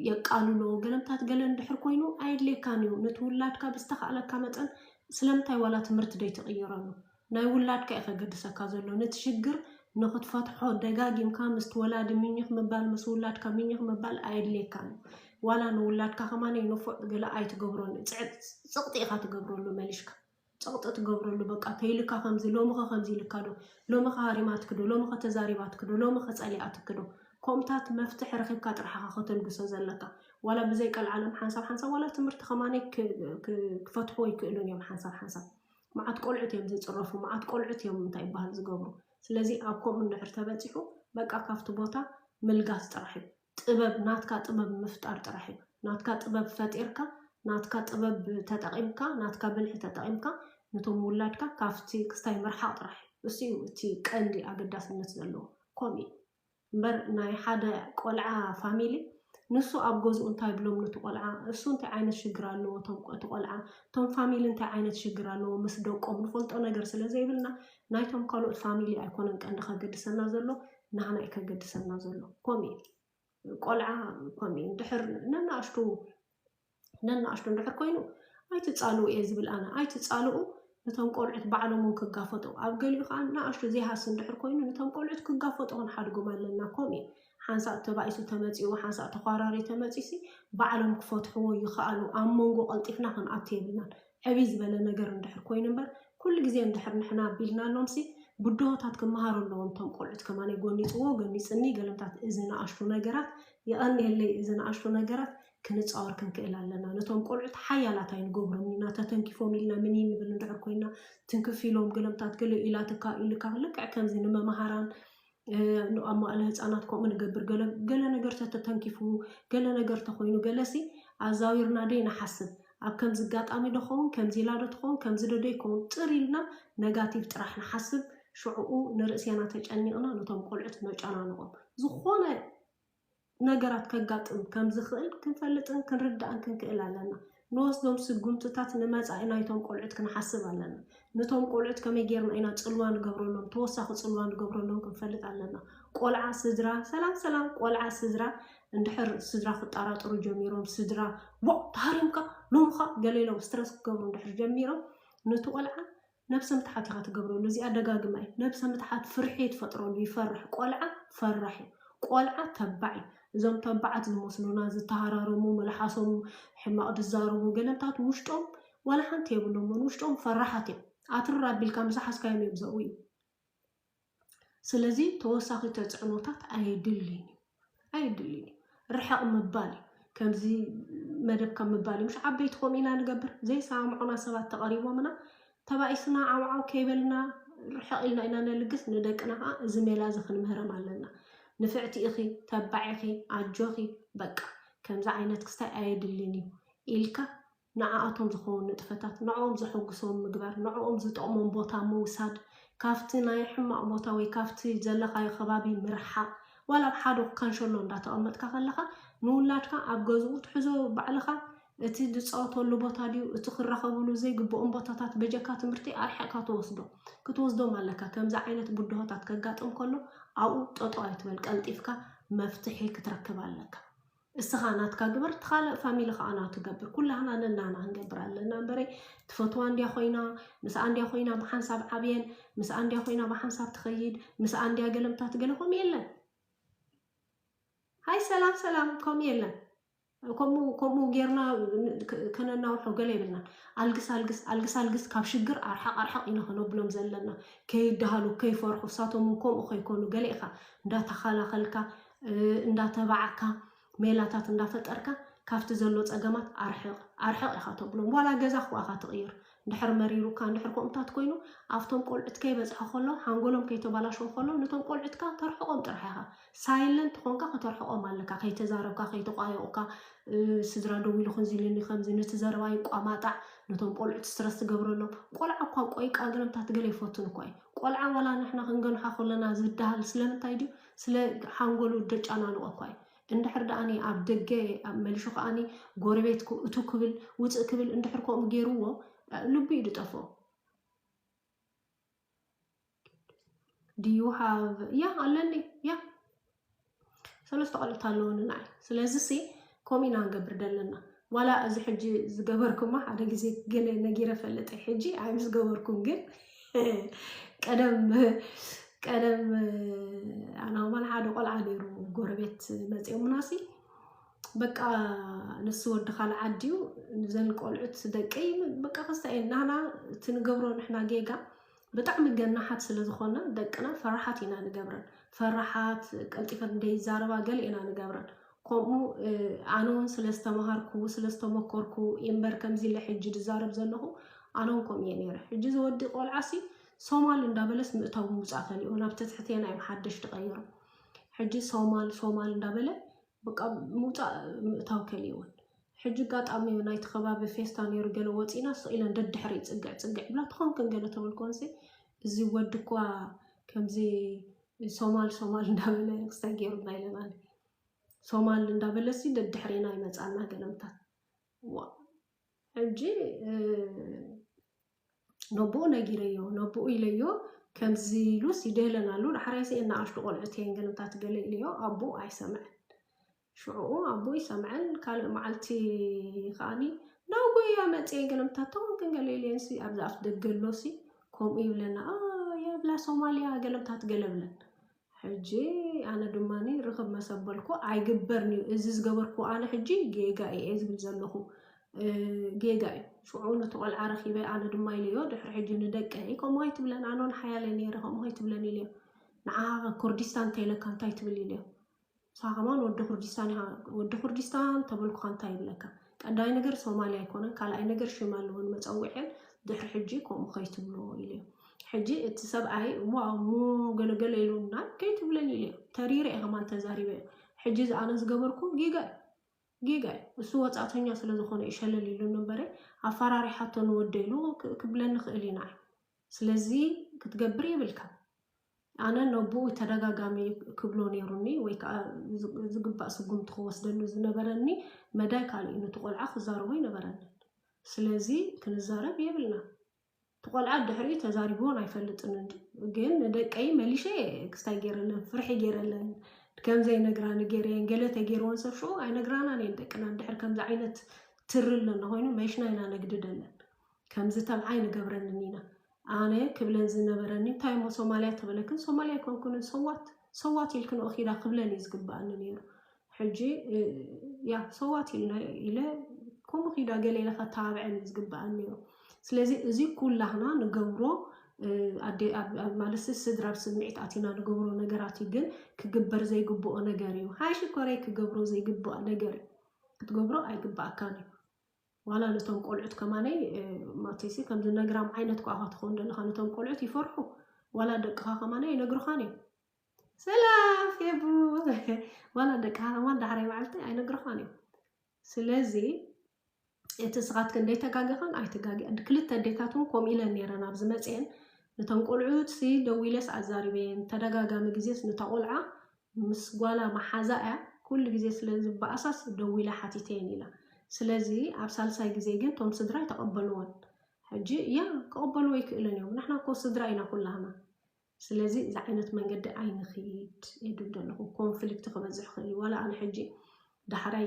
የቃልሎ ገለምታት ገለ እንድሕር ኮይኑ ኣየድልየካን እዩ። ነቲ ውላድካ ብዝተኻእለካ መጠን ስለምንታይ ዋላ ትምህርቲ ደይትቕይረሉ ናይ ውላድካ እዩ ከገድሰካ ዘሎ። ነቲ ሽግር ንኽትፈትሖ ደጋጊምካ ምስቲ ወላዲ ሚኝኽ ምባል ምስ ውላድካ ሚኝኽ ምባል ኣየድልየካን እዩ። ዋላ ንውላድካ ከማነይ ንፉዕ ገለ ኣይትገብሮን እዩ። ጽቕጢ ኢኻ ትገብረሉ መሊሽካ። ጸቕጢ ትገብረሉ በቃ ተይልካ ከምዚ ሎምኸ ከምዚ ኢልካ ዶ ሎምኸ ሃሪማትክ ዶ ሎምኸ ተዛሪባትክ ዶ ሎምኸ ጸሊኣትክ ዶ ከምታት መፍትሒ ረኺብካ ጥራሕ ኢኻ ከተልግሶ ዘለካ። ዋላ ብዘይ ቀልዓለም ሓንሳብ ሓንሳብ ዋላ ትምህርቲ ከማነይ ክፈትሕዎ ይክእሉን እዮም ሓንሳብ ሓንሳብ። መዓት ቆልዑት እዮም ዝፅረፉ፣ መዓት ቆልዑት እዮም እንታይ ይበሃል ዝገብሩ። ስለዚ ኣብ ከምኡ እንድሕር ተበፂሑ በቃ ካብቲ ቦታ ምልጋስ ጥራሕ እዩ። ጥበብ ናትካ ጥበብ ምፍጣር ጥራሕ እዩ። ናትካ ጥበብ ፈጢርካ ናትካ ጥበብ ተጠቒምካ ናትካ ብልሒ ተጠቒምካ ነቶም ውላድካ ካብቲ ክስታይ ምርሓቕ ጥራሕ እዩ። እሱ እዩ እቲ ቀንዲ ኣገዳስነት ዘለዎ። ከምኡ እዩ እምበር ናይ ሓደ ቆልዓ ፋሚሊ ንሱ ኣብ ገዝኡ እንታይ ብሎም ነቲ ቆልዓ፣ እሱ እንታይ ዓይነት ሽግር ኣለዎ፣ እቶም እቲ ቆልዓ፣ እቶም ፋሚሊ እንታይ ዓይነት ሽግር ኣለዎ ምስ ደቆም ንፈልጦ ነገር ስለ ዘይብልና ናይቶም ካልኦት ፋሚሊ ኣይኮነን ቀንዲ ከገድሰና ዘሎ፣ ናህና እዩ ከገድሰና ዘሎ። ከምኡ እዩ። ቆልዓ ከምኡ እዩ። እንድሕር ነናእሽቱ ነናእሽቱ እንድሕር ኮይኑ ኣይትጻልኡ እየ ዝብል ኣነ። ኣይትጻልኡ፣ ነቶም ቆልዑት ባዕሎም እውን ክጋፈጡ። ኣብ ገሊኡ ከዓ ንኣሽቱ ዘይሃስ እንድሕር ኮይኑ ነቶም ቆልዑት ክጋፈጡ ክንሓድጎም ኣለና። ከምኡ እዩ። ሓንሳእ ተባኢሱ ተመጺኡ፣ ሓንሳእ ተኳራሪ ተመጺሲ ባዕሎም ክፈትሕዎ ይኽኣሉ። ኣብ መንጎ ቀልጢፍና ክንኣቱ የብልናን። ዕብይ ዝበለ ነገር እንድሕር ኮይኑ እምበር ኩሉ ግዜ እንድሕር ንሕና ኣቢልናሎምሲ ብድሆታት ክመሃሩ ኣለዎም። እቶም ቆልዑት ከማን ጎኒፅዎ ጎኒፅኒ ገለምታት እዚ ንኣሽቱ ነገራት የቐንየለይ። እዚ ንኣሽቱ ነገራት ክንፃወር ክንክእል ኣለና። ነቶም ቆልዑት ሓያላት ኣይንገብሮም ኢና። ተተንኪፎም ኢልና ምን ንብል እንድሕር ኮይና ትንክፍ ኢሎም ገለምታት ገለ ኢላትካ ኢልካ ልክዕ ከምዚ ንመምሃራን ኣብ መዋእለ ህፃናት ከምኡ ንገብር። ገለ ነገር ተተተንኪፉ ገለ ነገር ተኮይኑ ገለሲ ኣዛዊርና ደይ ንሓስብ። ኣብ ከምዚ ኣጋጣሚ ዶ ኸውን፣ ከምዚ ኢላ ዶ ትኸውን፣ ከምዚ ዶ ደይ ኸውን ጥር ኢልና ነጋቲቭ ጥራሕ ንሓስብ። ሽዕኡ ንርእስና ተጨኒቕና ነቶም ቆልዑት ነጨናንቖም። ዝኾነ ነገራት ከጋጥም ከም ዝኽእል ክንፈልጥን ክንርዳእን ክንክእል ኣለና። ንወስዶም ስጉምትታት ንመጻኢ ናይቶም ቆልዑት ክንሓስብ ኣለና። ነቶም ቆልዑት ከመይ ጌርና ኢና ጽልዋ ንገብረሎም፣ ተወሳኺ ጽልዋ ንገብረሎም ክንፈልጥ ኣለና። ቆልዓ ስድራ፣ ሰላም ሰላም፣ ቆልዓ ስድራ እንድሕር ስድራ ክጠራጠሩ ጀሚሮም፣ ስድራ ዋእ ተሃሪምካ ሎምኻ ገለ ኢሎም ስትረስ ክገብሩ እንድሕር ጀሚሮም ነቲ ቆልዓ ነብሰ ምትሓት ኢኻ ትገብረሉ። እዚኣ ደጋግማ እዩ። ነብሰ ምትሓት ፍርሒ ትፈጥረሉ፣ ይፈርሕ። ቆልዓ ፈራሕ እዩ። ቆልዓ ተባዕ እዩ። እዞም ተባዓት ዝመስሉና ዝተሃራረሙ፣ መልሓሶም ሕማቕ ዝዛረቡ ገለምታት ውሽጦም ዋላ ሓንቲ የብሎምን። ውሽጦም ፈራሓት እዮም። ኣትርር ኣቢልካ ምሳሓዝካዮም እዮም ዘእውዩ። ስለዚ ተወሳኺ ተፅዕኖታት ኣየድልን እዩ። ኣየድልን እዩ። ርሕቕ ምባል እዩ። ከምዚ መደብ ካብ ምባል እዩ። ምሽ ዓበይቲ ከምኡ ኢና ንገብር። ዘይሰማምዑና ሰባት ተቐሪቦምና ተባኢስና ዓውዓው ከይበልና ርሕቕ ኢልና ኢና ነልግስ። ንደቅና ከዓ እዚ ሜላ እዚ ክንምህረም ኣለና። ንፍዕቲ ኢኺ፣ ተባዕ ኢኺ፣ ኣጆኺ፣ በቃ ከምዚ ዓይነት ክስታይ ኣየድልን እዩ ኢልካ ንዓኣቶም ዝኸውን ንጥፈታት፣ ንዕኦም ዘሐጉሶም ምግባር፣ ንዕኦም ዝጠቕሞም ቦታ ምውሳድ፣ ካብቲ ናይ ሕማቕ ቦታ ወይ ካብቲ ዘለኻዮ ከባቢ ምርሓቕ፣ ዋላ ኣብ ሓደ ካንሸሎ እንዳተቐመጥካ ከለኻ ንውላድካ ኣብ ገዝኡ ትሕዞ ባዕልኻ፣ እቲ ዝፃወተሉ ቦታ ድዩ፣ እቲ ክራኸብሉ ዘይግብኦም ቦታታት በጀካ ትምህርቲ ኣርሒቕካ ትወስዶ፣ ክትወስዶም ኣለካ። ከምዚ ዓይነት ብድሆታት ከጋጥም ከሎ ኣብኡ ጠጠው ኣይትበል፣ ቀልጢፍካ መፍትሒ ክትረክብ ኣለካ። እስኻ ናትካ ግበር፣ እቲ ካልእ ፋሚሊ ከዓ ናቱ ገብር። ኩላህና ነናና ክንገብር ኣለና እምበረይ፣ ትፈትዋ እንድያ ኮይና፣ ምስኣ እንድያ ኮይና ብሓንሳብ ዓብየን፣ ምስኣ እንድያ ኮይና ብሓንሳብ ትኸይድ፣ ምስኣ እንድያ ገለምታት ገለ ከምኡ የለን። ሃይ ሰላም ሰላም፣ ከምኡ የለን። ከምኡ ከምኡ ጌርና ክ- ከነናውሖ ገለ የብልናን። ኣልግስ ኣልግስ ኣልግስ ኣልግስ ካብ ሽግር ኣርሓቕ ኣርሓቕ ኢና ከነብሎም ዘለና። ከይደሃሉ ከይፈርሑ፣ እሳቶም እውን ከምኡ ከይኮኑ ገለ ኢኻ እንዳተኸላኸልካ እ፣ እንዳተባዕካ ሜላታት እንዳፈጠርካ ካብቲ ዘሎ ፀገማት ኣርሕቕ ኣርሕቕ ኢኻ ተብሎም። ዋላ ገዛ እኳ ኢኻ ትቕይር፣ እንድሕር መሪሩካ እንድሕር ከምኡታት ኮይኑ ኣብቶም ቆልዑት ከይበፅሐ ከሎ ሓንጎሎም ከይተባላሸው ከሎ ነቶም ቆልዑትካ ተርሕቖም ጥራሕ ኢኻ። ሳይለንት ኾንካ ከተርሕቖም ኣለካ። ከይተዛረብካ ከይተቋየቑካ እ፣ ስድራ ደው ኢሉ ክንዚ ኢሉኒ ከምዚ ነቲ ዘረባ ይቋማጣዕ፣ ነቶም ቆልዑት ስትረስ ትገብረሎም። ቆልዓ እኳ ቆይቃ ገለምታት ገለ ይፈቱን እኳ እዩ። ቆልዓ ዋላ ንሕና ክንገንሖ ከለና ዝደሃል ስለምንታይ ድዩ? ስለ ሓንጎሉ ደጫናንቆ እኳ እዩ። እንድሕር ደኣኒ ኣብ ደገ ኣብ መሊሹ ከኣኒ ጎረቤት ኩ- እቱ ክብል ውፅእ ክብል እንድሕር ከምኡ ገይርዎ እ፣ ልቡ እዩ ዝጠፍኦ። Do you have ያ ኣለኒ ያ ሰለስተ ቆልዑት ኣለውኒ ንዓይ። ስለዚ ሲ ከምኡ ኢና ንገብር ዘለና። ዋላ እዚ ሕጂ ዝገበርኩማ ሓደ ግዜ ገለ ነጊረ ፈልጥ ሕጂ ኣይ ምስ ገበርኩም ግን ቀደም ቀደም ኣና ማን ሓደ ቆልዓ ነይሩ ጎረቤት መፅኦምና ሲ በቃ ንሱ ወዲ ካልእ ዓዲ እዩ። ንዘን ቆልዑት ደቀይ በቃ ክስታይ ናህና እቲ ንገብሮ ንሕና ጌጋ ብጣዕሚ ገናሓት ስለ ዝኾና ደቅና ፈራሓት ኢና ንገብረን። ፈራሓት ቀልጢፈን እንደይዛረባ ገለ ኢና ንገብረን። ከምኡ ኣነ እውን ስለ ዝተምሃርኩ ስለ ዝተመኮርኩ እምበር ከምዚ ኢለ ሕጂ ዝዛረብ ዘለኹ ኣነ እውን ከምኡ እየ ነይረ። ሕጂ ዝወዲ ቆልዓ ሲ ሶማል እንዳበለስ ምእታው ምውፃእ ከሊኡ ናብ ትትሕቴና እዮም ሓደሽ ትቐይሩ። ሕጂ ሶማል ሶማል እንዳበለ በቃ ምውፃእ ምእታው ከሊእወን። ሕጂ ኣጋጣሚ ናይቲ ከባቢ ፌስታ ነይሩ፣ ገለ ወፂና ስቕ ኢለን ደድሕሪ ፅግዕ ፅግዕ ብላ ትኾንክን ገለ ተበልኮንሲ፣ እዚ ወዲ እኳ ከምዚ ሶማል ሶማል እንዳበለ ክስታይ ገይሩና ኢለና። ሶማል እንዳበለሲ ደድሕሬና ይመፃና ገለምታት። ዋ ሕጂ ነቦኡ ነጊረዮ፣ ነቦኡ ኢለዮ፣ ከምዚ ኢሉስ ይደህለን ኣሉ። ዳሕራይሲ እናኣሽቱ ቆልዑት እየን ገለምታት ገለ ኢለዮ፣ ኣቦኡ ኣይሰምዐን። ሽዑኡ ኣቦኡ ይሰምዐን። ካልእ መዓልቲ ከዓኒ ናጉያ መፅየ ገለምታት ተኾንክን ገለ ኢለየንሲ፣ ኣብዚ ኣፍ ደገ ኣሎሲ ከምኡ ይብለና። "ኣ፣ ያብላ ሶማልያ" ገለምታት ገለ ብለን። ሕጂ ኣነ ድማ ርኽብ መሰበልኩ። "ኣይግበርንዩ እዚ ዝገበርኩ ኣነ ሕጂ ጌጋ እየ ዝብል ዘለኹ፣ ጌጋ እዩ። ሽዑ ነቲ ቆልዓ ረኺበ ኣነ ድማ ኢለዮ፣ ድሕሪ ሕጂ ንደቀይ ከምኡ ኣይትብለን፣ ኣነ ንሓያለ ነይረ ከምኡ ኣይትብለን" ኢለዮ። "ንዓ ኩርዲስታን እንተይለካ እንታይ ትብል?" ኢለዮ። "ንስኻ ከማን ወዲ ኩርዲስታን ኢኻ፣ ወዲ ኩርዲስታን ተበልኩኻ እንታይ ይብለካ? ቀዳይ ነገር ሶማሊ ኣይኮነን፣ ካልኣይ ነገር ሽም ኣለወን መፀውዒዐን፣ ድሕሪ ሕጂ ከምኡ ከይትብሎ" ኢለዮ። ሕጂ እቲ ሰብኣይ እሞ እሞ ገለገለ ኢሉ ናይ ከይትብለን ኢለዮ። ተሪረ እየ ከማን ተዛሪበ እየ። ሕጂ እዚ ኣነ ዝገበርኩ ጌጋ እዩ፣ ጌጋ እዩ። እሱ ወፃእተኛ ስለ ዝኾነ እዩ ሸለል ኢሉ እምበረ፣ ኣፈራሪሓቶ ንወደ ኢሉ ክ- ክብለኒ ክእል እዩ ንዓይ። ስለዚ ክትገብር የብልካ። ኣነ ነቦኡ ተደጋጋሚ ክብሎ ነይሩኒ፣ ወይ ከዓ ዝ- ዝግባእ ስጉምቲ ክወስደሉ ዝነበረኒ መዳይ ካልእ እዩ፣ ነቲ ቆልዓ ክዛረቦ ይነበረንን። ስለዚ ክንዛረብ የብልና። እቲ ቆልዓ ድሕሪኡ ተዛሪብዎን ኣይፈልጥን እንዲ፣ ግን ንደቀይ መሊሸ ክስታይ ገይረለን፣ ፍርሒ ገይረለን፣ ከም ዘይነግራኒ ገይረየን። ገለ ተገይርወን ሰብ ሽዑ ኣይነግራናን እየን ደቅና። ድሕር ከምዚ ዓይነት ትሪ ኣለና ኮይኑ መይሽና ኢና ነግድደለን። ከምዚ ተብዓይ ንገብረንን ኢና። ኣነ ክብለን ዝነበረኒ፣ "እንታይ እሞ ሶማልያ ተበለክን?" "ሶማልያ ኣይኮንኩንን፣ ሰዋት፣ ሰዋት ኢልክን ኦኺዳ" ክብለን እዩ ዝግባኣኒ ነይሩ። ሕጂ እ፣ ያ ሰዋት ኢልና ኢለ ከምኡ ኺዳ ገለ ኢለ ከተባብዐን እዩ ዝግባኣኒ ነይሩ። ስለዚ እዚ ኩላህና ንገብሮ እ፣ ኣደ- ኣብ- ኣብ- ማለት ስድራ ኣብ ስምዒት ኣቲና ንገብሮ ነገራት እዩ። ግን ክግበር ዘይግብኦ ነገር እዩ። ሃይ ሽኮረይ፣ ክገብሮ ዘይግብኦ ነገር እዩ። ክትገብሮ ኣይግባኣካን እዩ። ዋላ ነቶም ቆልዑት ከማነይ እ፣ ማተይሲ ከምዚ ነግራም ዓይነት ኳ ትኸውን ዘለኻ፣ ነቶም ቆልዑት ይፈርሑ። ዋላ ደቅኻ ከማነይ ኣይነግሩኻን እዮም። ሰላም ፌቡ ዋላ ደቅኻ ከማን ዳሕራይ መዓልቲ ኣይነግሩኻን እዮም። ስለዚ እቲ ስኻትክን ደይተጋገኻን ኣይትጋገ። ክልተ ኣዴታት እውን ከምኡ ኢለን ነይረን ኣብዚ መፅኤን። ነተን ቆልዑት ሲ ደዊለስ ኣዛሪበየን፣ ተደጋጋሚ ግዜስ ነታ ቆልዓ ምስ ጓላ መሓዛ እያ፣ ኩሉ ግዜ ስለ ዝበኣሳስ ደዊለ ሓቲተየን ኢላ። ስለዚ ኣብ ሳልሳይ ግዜ ግን ቶም ስድራ ኣይተቐበልዎን። ሕጂ እያ ክቐበልዎ ኣይክእልን እዮም፣ ንሕና እኮ ስድራ ኢና ኩላህና። ስለዚ እዚ ዓይነት መንገዲ ኣይንኽይድ እየ ድብል ዘለኹ። ኮንፍሊክት ክበዝሕ ይኽእል እዩ። ዋላ ኣነ ሕጂ ዳሕራይ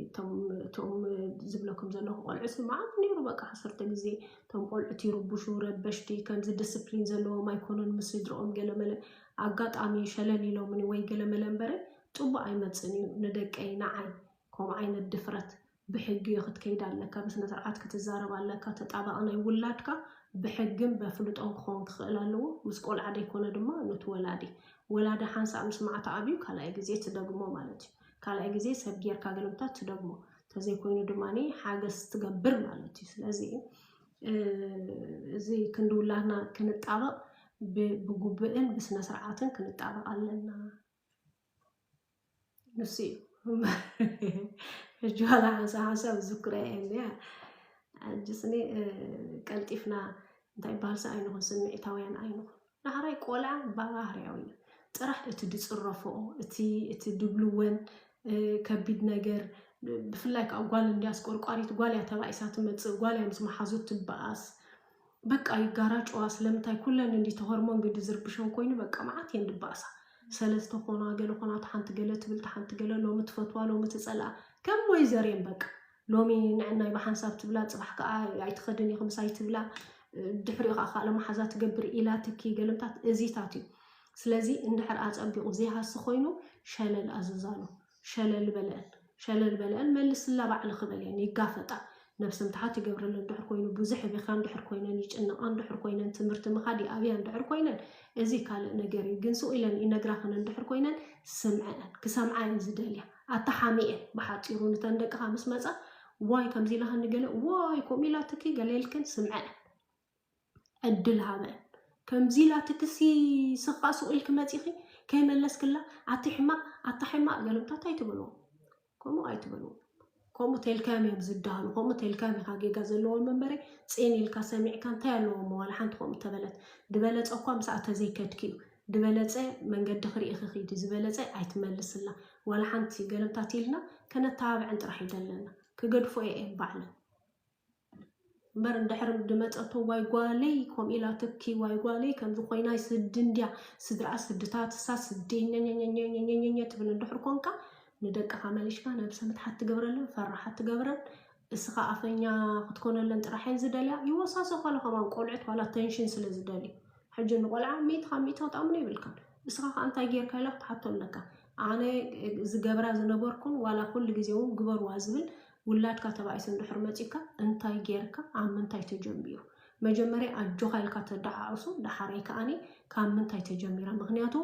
እቶም እቶም ዝብለኩም ዘለኹ ቆልዑ ስማዓት ነይሩ፣ በቃ ዓሰርተ ግዜ እቶም ቆልዑት ይርብሹ፣ ረበሽቲ፣ ከምዚ ዲስፕሊን ዘለዎም ኣይኮኑን፣ ምስ ስድርኦም ገለመለ ኣጋጣሚ ሸለል ኢሎምኒ ወይ ገለመለ እምበረ ፅቡቅ ኣይመፅን እዩ ንደቀይ ንዓይ። ከምኡ ዓይነት ድፍረት ብሕጊ ክትከይድ ኣለካ፣ ብስነ ስርዓት ክትዛረብ ኣለካ። ተጣባቂ ናይ ውላድካ ብሕግን በፍልጦን ክኸውን ክኽእል ኣለዎ። ምስ ቆልዓ ደይኮነ ድማ ነቲ ወላዲ። ወላዲ ሓንሳእ ምስ ማዕታ ኣብዩ ካልኣይ ግዜ ትደግሞ ማለት እዩ። ካልኣይ ግዜ ሰብ ጌርካ ገለምታት ትደግሞ። ተዘይኮይኑ ድማ ሓገዝ ትገብር ማለት እዩ። ስለዚ እ፣ እዚ ክንዲ ውላድና ክንጣበቕ ብ- ብጉብእን ብስነ ስርዓትን ክንጣበቕ ኣለና። ንሱ እዩ። ሕጂ ዋላ ሓንሳብ ሓንሳብ ዝዝክሮ እየ እኒኣ። ሕጂ ስኒ እ፣ ቀልጢፍና እንታይ ይበሃል ሰ ኣይንኹን፣ ስምዒታውያን ኣይንኹን። ዳሕራይ ቆልዓ ባህርያዊ እዩ። ጥራሕ እቲ ድፅረፍኦ፣ እቲ እቲ ድብልወን እ፣ ከቢድ ነገር፣ ብፍላይ ከዓ ጓል እንዲያስ ቆርቋሪት ጓል እያ ተባኢሳ ትመፅእ፣ ጓል እያ ምስ መሓዙት ትበኣስ። በቃ ይጋራጨዋ። ስለምንታይ ኩለን እንዲ ተኸርሞን ግዲ ዝርብሸን ኮይኑ በቃ መዓት እየን ድበኣሳ። ሰለስተ ኮና ገለ ኮና፣ ሓንቲ ገለ ትብል ሓንቲ ገለ፣ ሎሚ ትፈትዋ ሎሚ ትፀልኣ፣ ከም ወይዘር እየን በቃ። ሎሚ ንዕናይ ብሓንሳብ ትብላ፣ ፅባሕ ከዓ ኣይትኸድን ኢኺ ምሳይ ትብላ፣ ድሕሪኡ ከዓ ካልእ መሓዛ ትገብር ኢላትኪ ገለምታት እዚታት እዩ። ስለዚ እንድሕር ኣፀቢቑ ዘይሃሲ ኮይኑ ሸለል ኣዝዛሉ። ሸለል በልዐን፣ ሸለል በልዐን፣ መልስላ ባዕልኺ በልየን፣ ይጋፈጣ። ነብሲ ምትሓት ይገብረለን እንድሕር ኮይኑ፣ ብዙሕ ይብኻ እንድሕር ኮይነን፣ ይጭንቓ እንድሕር ኮይነን፣ ትምህርቲ ምኻድ ይኣብያ እንድሕር ኮይነን፣ እዚ ካልእ ነገር እዩ። ግን ስቕ ኢለን ይነግራኽን እንድሕር ኮይነን፣ ስምዐአን። ክሰምዓ እየን ዝደልያ። ኣተሓሚአን፣ ብሓፂሩ፣ ንተን ደቅኻ ምስ መፃ፣ ዋይ ከምዚ ኢላኽኒ ገለ፣ ዋይ ከምኡ ኢላትኪ ገለ ኢልክን ስምዐአን። ዕድል ሃበን። ከምዚ ኢላትክሲ ስኻ ስቕ ኢልኪ መፂኺ ከይመለስክላ፣ ኣቲ ሕማቕ፣ ኣታ ሕማቕ ገለምታት ኣይትበልዎም። ከምኡ ኣይትበልዎም። ከምኡ ተልካዮም እዮም ዝዳሃሉ። ከምኡ ተልካዮም ኢኻ ጌጋ ዘለዎም መንበረ ጽን ኢልካ ሰሚዕካ እንታይ ኣለዎም ዋላ ሓንቲ ከምኡ ተበለት። ድበለጸ እኳ ምስኣ ተዘይከድኪ እዩ። ድበለጸ መንገዲ ክርኢ ክኺድ ዝበለጸ ኣይትመልስላ። ዋላ ሓንቲ ገለምታት ኢልና ከነተባብዐን ጥራሕ ይደለና። ክገድፎ እየን ባዕለን። እምበር እንድሕር ድመጸቶ ዋይ ጓለይ ከምኡ ኢላ ትኪ ዋይ ጓለይ ከምዚ ኮይና ስዲ እንድያ ስድራ ስድታት እሳ ስዲ ኘኘኘኘኘኘኘ ትብል እንድሕር ኮንካ ንደቅኻ መሊሽካ ነብሰ ምትሓት ትገብረለን ፈራሓት ትገብረን እስኻ ኣፈኛ ክትኮነለን ጥራሕ እየን ዝደልያ። ይወሳሰ ኮለ ከማን ቆልዑት ዋላ ተንሽን ስለ ዝደልዩ ሕጂ ንቆልዓ ሚእቲ ካብ ሚእቲ ክትኣምኖ ይብልካን። እስኻ ከዓ እንታይ ጌርካ ኢላ ክትሓቶ ኣለካ። ኣነ ዝገብራ ዝነበርኩን ዋላ ኩሉ ግዜ እውን ግበርዋ ዝብል ውላድካ ተባኢሱ እንድሕር መፂካ እንታይ ጌርካ ኣብ ምንታይ ተጀሚሩ መጀመርያ ኣጆኻ ኢልካ ተደዓዕሱ ደሓራይ ከዓኒ ካብ ምንታይ ተጀሚራ ምክንያቱ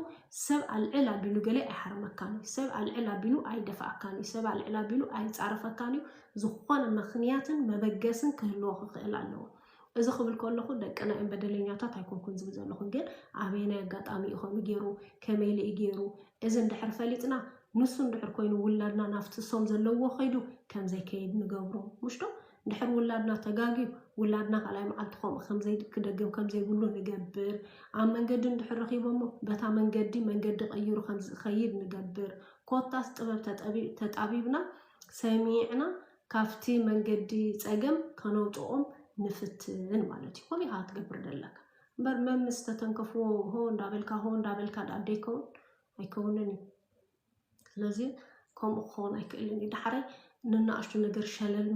ሰብ ኣልዕል ኣቢሉ ገለ ኣይሓርመካን እዩ ሰብ ኣልዕል ኣቢሉ ኣይደፍኣካን እዩ ሰብ ኣልዕል ኣቢሉ ኣይፃረፈካን እዩ ዝኾነ ምክንያትን መበገስን ክህልዎ ክኽእል ኣለዎ እዚ ክብል ከለኹ ደቅና እየን በደለኛታት ኣይኮንኩን ዝብል ዘለኹ ግን ኣበየናይ ኣጋጣሚ እዩ ከምኡ ገይሩ ከመይ ኢሉ እዩ ገይሩ እዚ እንድሕር ፈሊጥና ንሱ እንድሕር ኮይኑ ውላድና ናብቲ እሶም ዘለዎ ከይዱ ከምዘይከይድ ንገብሮ ምሽዶ እንድሕር ውላድና ተጋግዩ ውላድና ካልኣይ መዓልቲ ከምኡ ከምዘይ ክደግም ከምዘይብሉ ንገብር ኣብ መንገዲ እንድሕር ረኺቦሞ በታ መንገዲ መንገዲ ቀይሩ ከምዝኸይድ ንገብር ኮታስ ጥበብ ተጣቢብና ሰሚዕና ካብቲ መንገዲ ፀገም ከነውፅኦም ንፍትን ማለት እዩ። ከምኡ ኢኻ ክትገብር ዘለካ እምበር መምስ ተተንከፍዎ ሆ እንዳበልካ ሆ እንዳበልካ ደኣ ደይከውን ኣይከውንን እዩ። ስለዚ ከምኡ ክኸውን ኣይክእልን እዩ። ዳሕራይ ንናእሽቱ ነገር ሸለል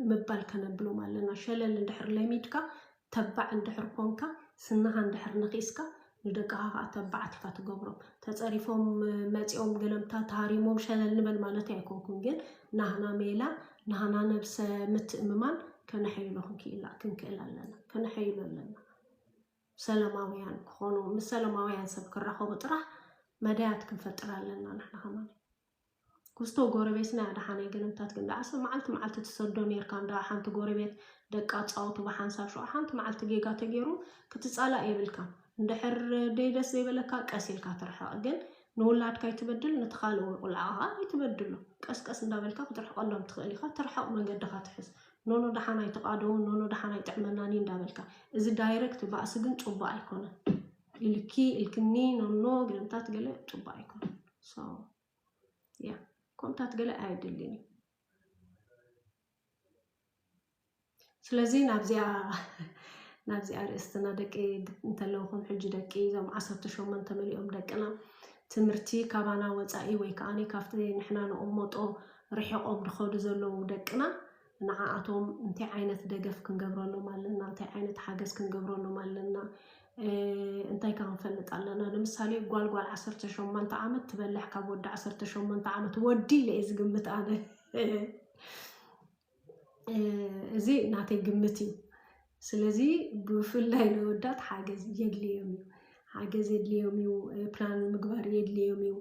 ምባል ከነብሎም ኣለና። ሸለል እንድሕር ለሚድካ ተባዕ እንድሕር ኮንካ ስንኻ እንድሕር ነኺስካ ንደቅኻ ከዓ ተባዓት ኢኻ ትገብሮም። ተፀሪፎም መፂኦም ገለምታ ተሃሪሞም ሸለል ንበል ማለተይ ኣይኮንኩን፣ ግን ናህና ሜላ ናህና ነብሰ ምትእምማን ከነሐይሎ ክንክእል ኣለና፣ ከነሐይሎ ኣለና። ሰለማውያን ክኾኑ ምስ ሰለማውያን ሰብ ክራኸቡ ጥራሕ መዳያት ክንፈጥር ኣለና ንሕና ከማን። ክስቶ ጎረቤትና እያ ደሓነይ ገለምታት ግን ደኣ ሰብ መዓልቲ መዓልቲ ትሰዶ ነይርካ እንዳ ሓንቲ ጎረቤት ደቃ ጻወቱ ብሓንሳብ ሽዑ ሓንቲ መዓልቲ ጌጋ ተገይሩ ክትጻላእ የብልካ። እንድሕር ደይደስ ዘይበለካ ቀስ ኢልካ ትርሕቕ ግን ንውላድካ ይትበድል ንትኻልእ ወይ ቁልዓ ኸዓ ይትበድሎ ቀስቀስ እንዳበልካ ክትርሕቐሎም ትኽእል ኢኻ። ትርሕቕ መንገድኻ ትሕዝ። ኖኖ ደሓን ኣይትቓደውን ኖኖ ደሓን ኣይጥዕመናን እዩ እንዳበልካ እዚ ዳይረክት ባእሲ ግን ጽቡቕ ኣይኮነን። ኢልኪ ኢልክኒ ኖኖ ገለምታት ገለ ጽቡቕ ኣይኮነን። ሶ ያ ኮምታት ገለ ኣየድልን እዩ። ስለዚ ናብዚኣ ናብዚኣ ርእስትና ደቂ እንተለውኹም ሕጂ ደቂ እዞም ዓሰርተ ሸሞንተ መሊኦም ደቅና ትምህርቲ ካባና ወፃኢ ወይ ከዓ ካብቲ ንሕና ንቕመጦ ርሒቆም ድኸዱ ዘለዉ ደቅና ንዓኣቶም እንታይ ዓይነት ደገፍ ክንገብረሎም ኣለና እንታይ ዓይነት ሓገዝ ክንገብረሎም ኣለና እንታይ ከ ክንፈልጥ ኣለና ንምሳሌ ጓል ጓል ዓሰርተ ሸሞንተ ዓመት ትበልሕ ካብ ወዲ ዓሰርተ ሸሞንተ ዓመት ወዲ ኢለ እየ ዝግምት ኣነ እዚ ናተይ ግምት እዩ። ስለዚ ብፍላይ ነወዳት ሓገዝ የድልዮም እዩ። ሓገዝ የድልዮም እዩ። ፕላን ምግባር የድልዮም እዩ።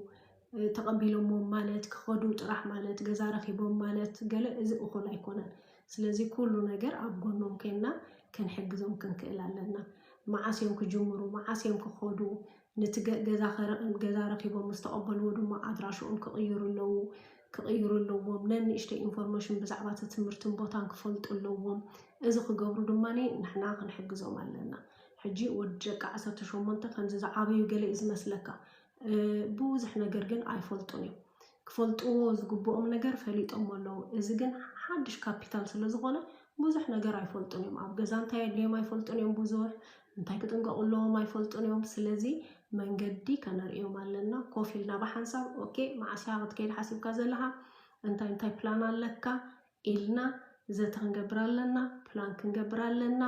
ተቐቢሎሞም ማለት ክኸዱ ጥራሕ ማለት ገዛ ረኺቦም ማለት ገለ እዚ እኹል ኣይኮነን። ስለዚ ኩሉ ነገር ኣብ ጎኖም ኮይንና ክንሕግዞም ክንክእል ኣለና። መዓስ እዮም ክጅምሩ፣ መዓስ እዮም ክኸዱ፣ ነቲ ገዛ ገዛ ረኺቦም ምስ ተቐበልዎ ድማ ኣድራሽኦም ክቕይሩ ኣለዉ ክቕይሩ ኣለዎም። ነንእሽተይ ኢንፎርሜሽን ብዛዕባ እቲ ትምህርትን ቦታን ክፈልጡ ኣለዎም። እዚ ክገብሩ ድማ ንሕና ክንሕግዞም ኣለና። ሕጂ ወዲ ደቂ ዓሰርተ ሸሞንተ ከምዚ ዝዓበዩ ገለ እዩ ዝመስለካ። ብዙሕ ነገር ግን ኣይፈልጡን እዮም። ክፈልጥዎ ዝግብኦም ነገር ፈሊጦም ኣለዉ። እዚ ግን ሓድሽ ካፒታል ስለ ዝኾነ ብዙሕ ነገር ኣይፈልጡን እዮም። ኣብ ገዛ እንታይ የድልዮም ኣይፈልጡን እዮም። ብዙሕ እንታይ ክጥንቀቑ ኣለዎም ኣይፈልጡን እዮም። ስለዚ መንገዲ ከነርእዮም ኣለና። ኮፍ ኢልና ብሓንሳብ ኦኬ፣ መዓስ ኢኻ ክትከይድ ሓሲብካ ዘለኻ? እንታይ እንታይ ፕላን ኣለካ? ኢልና ዘተ ክንገብር ኣለና፣ ፕላን ክንገብር ኣለና።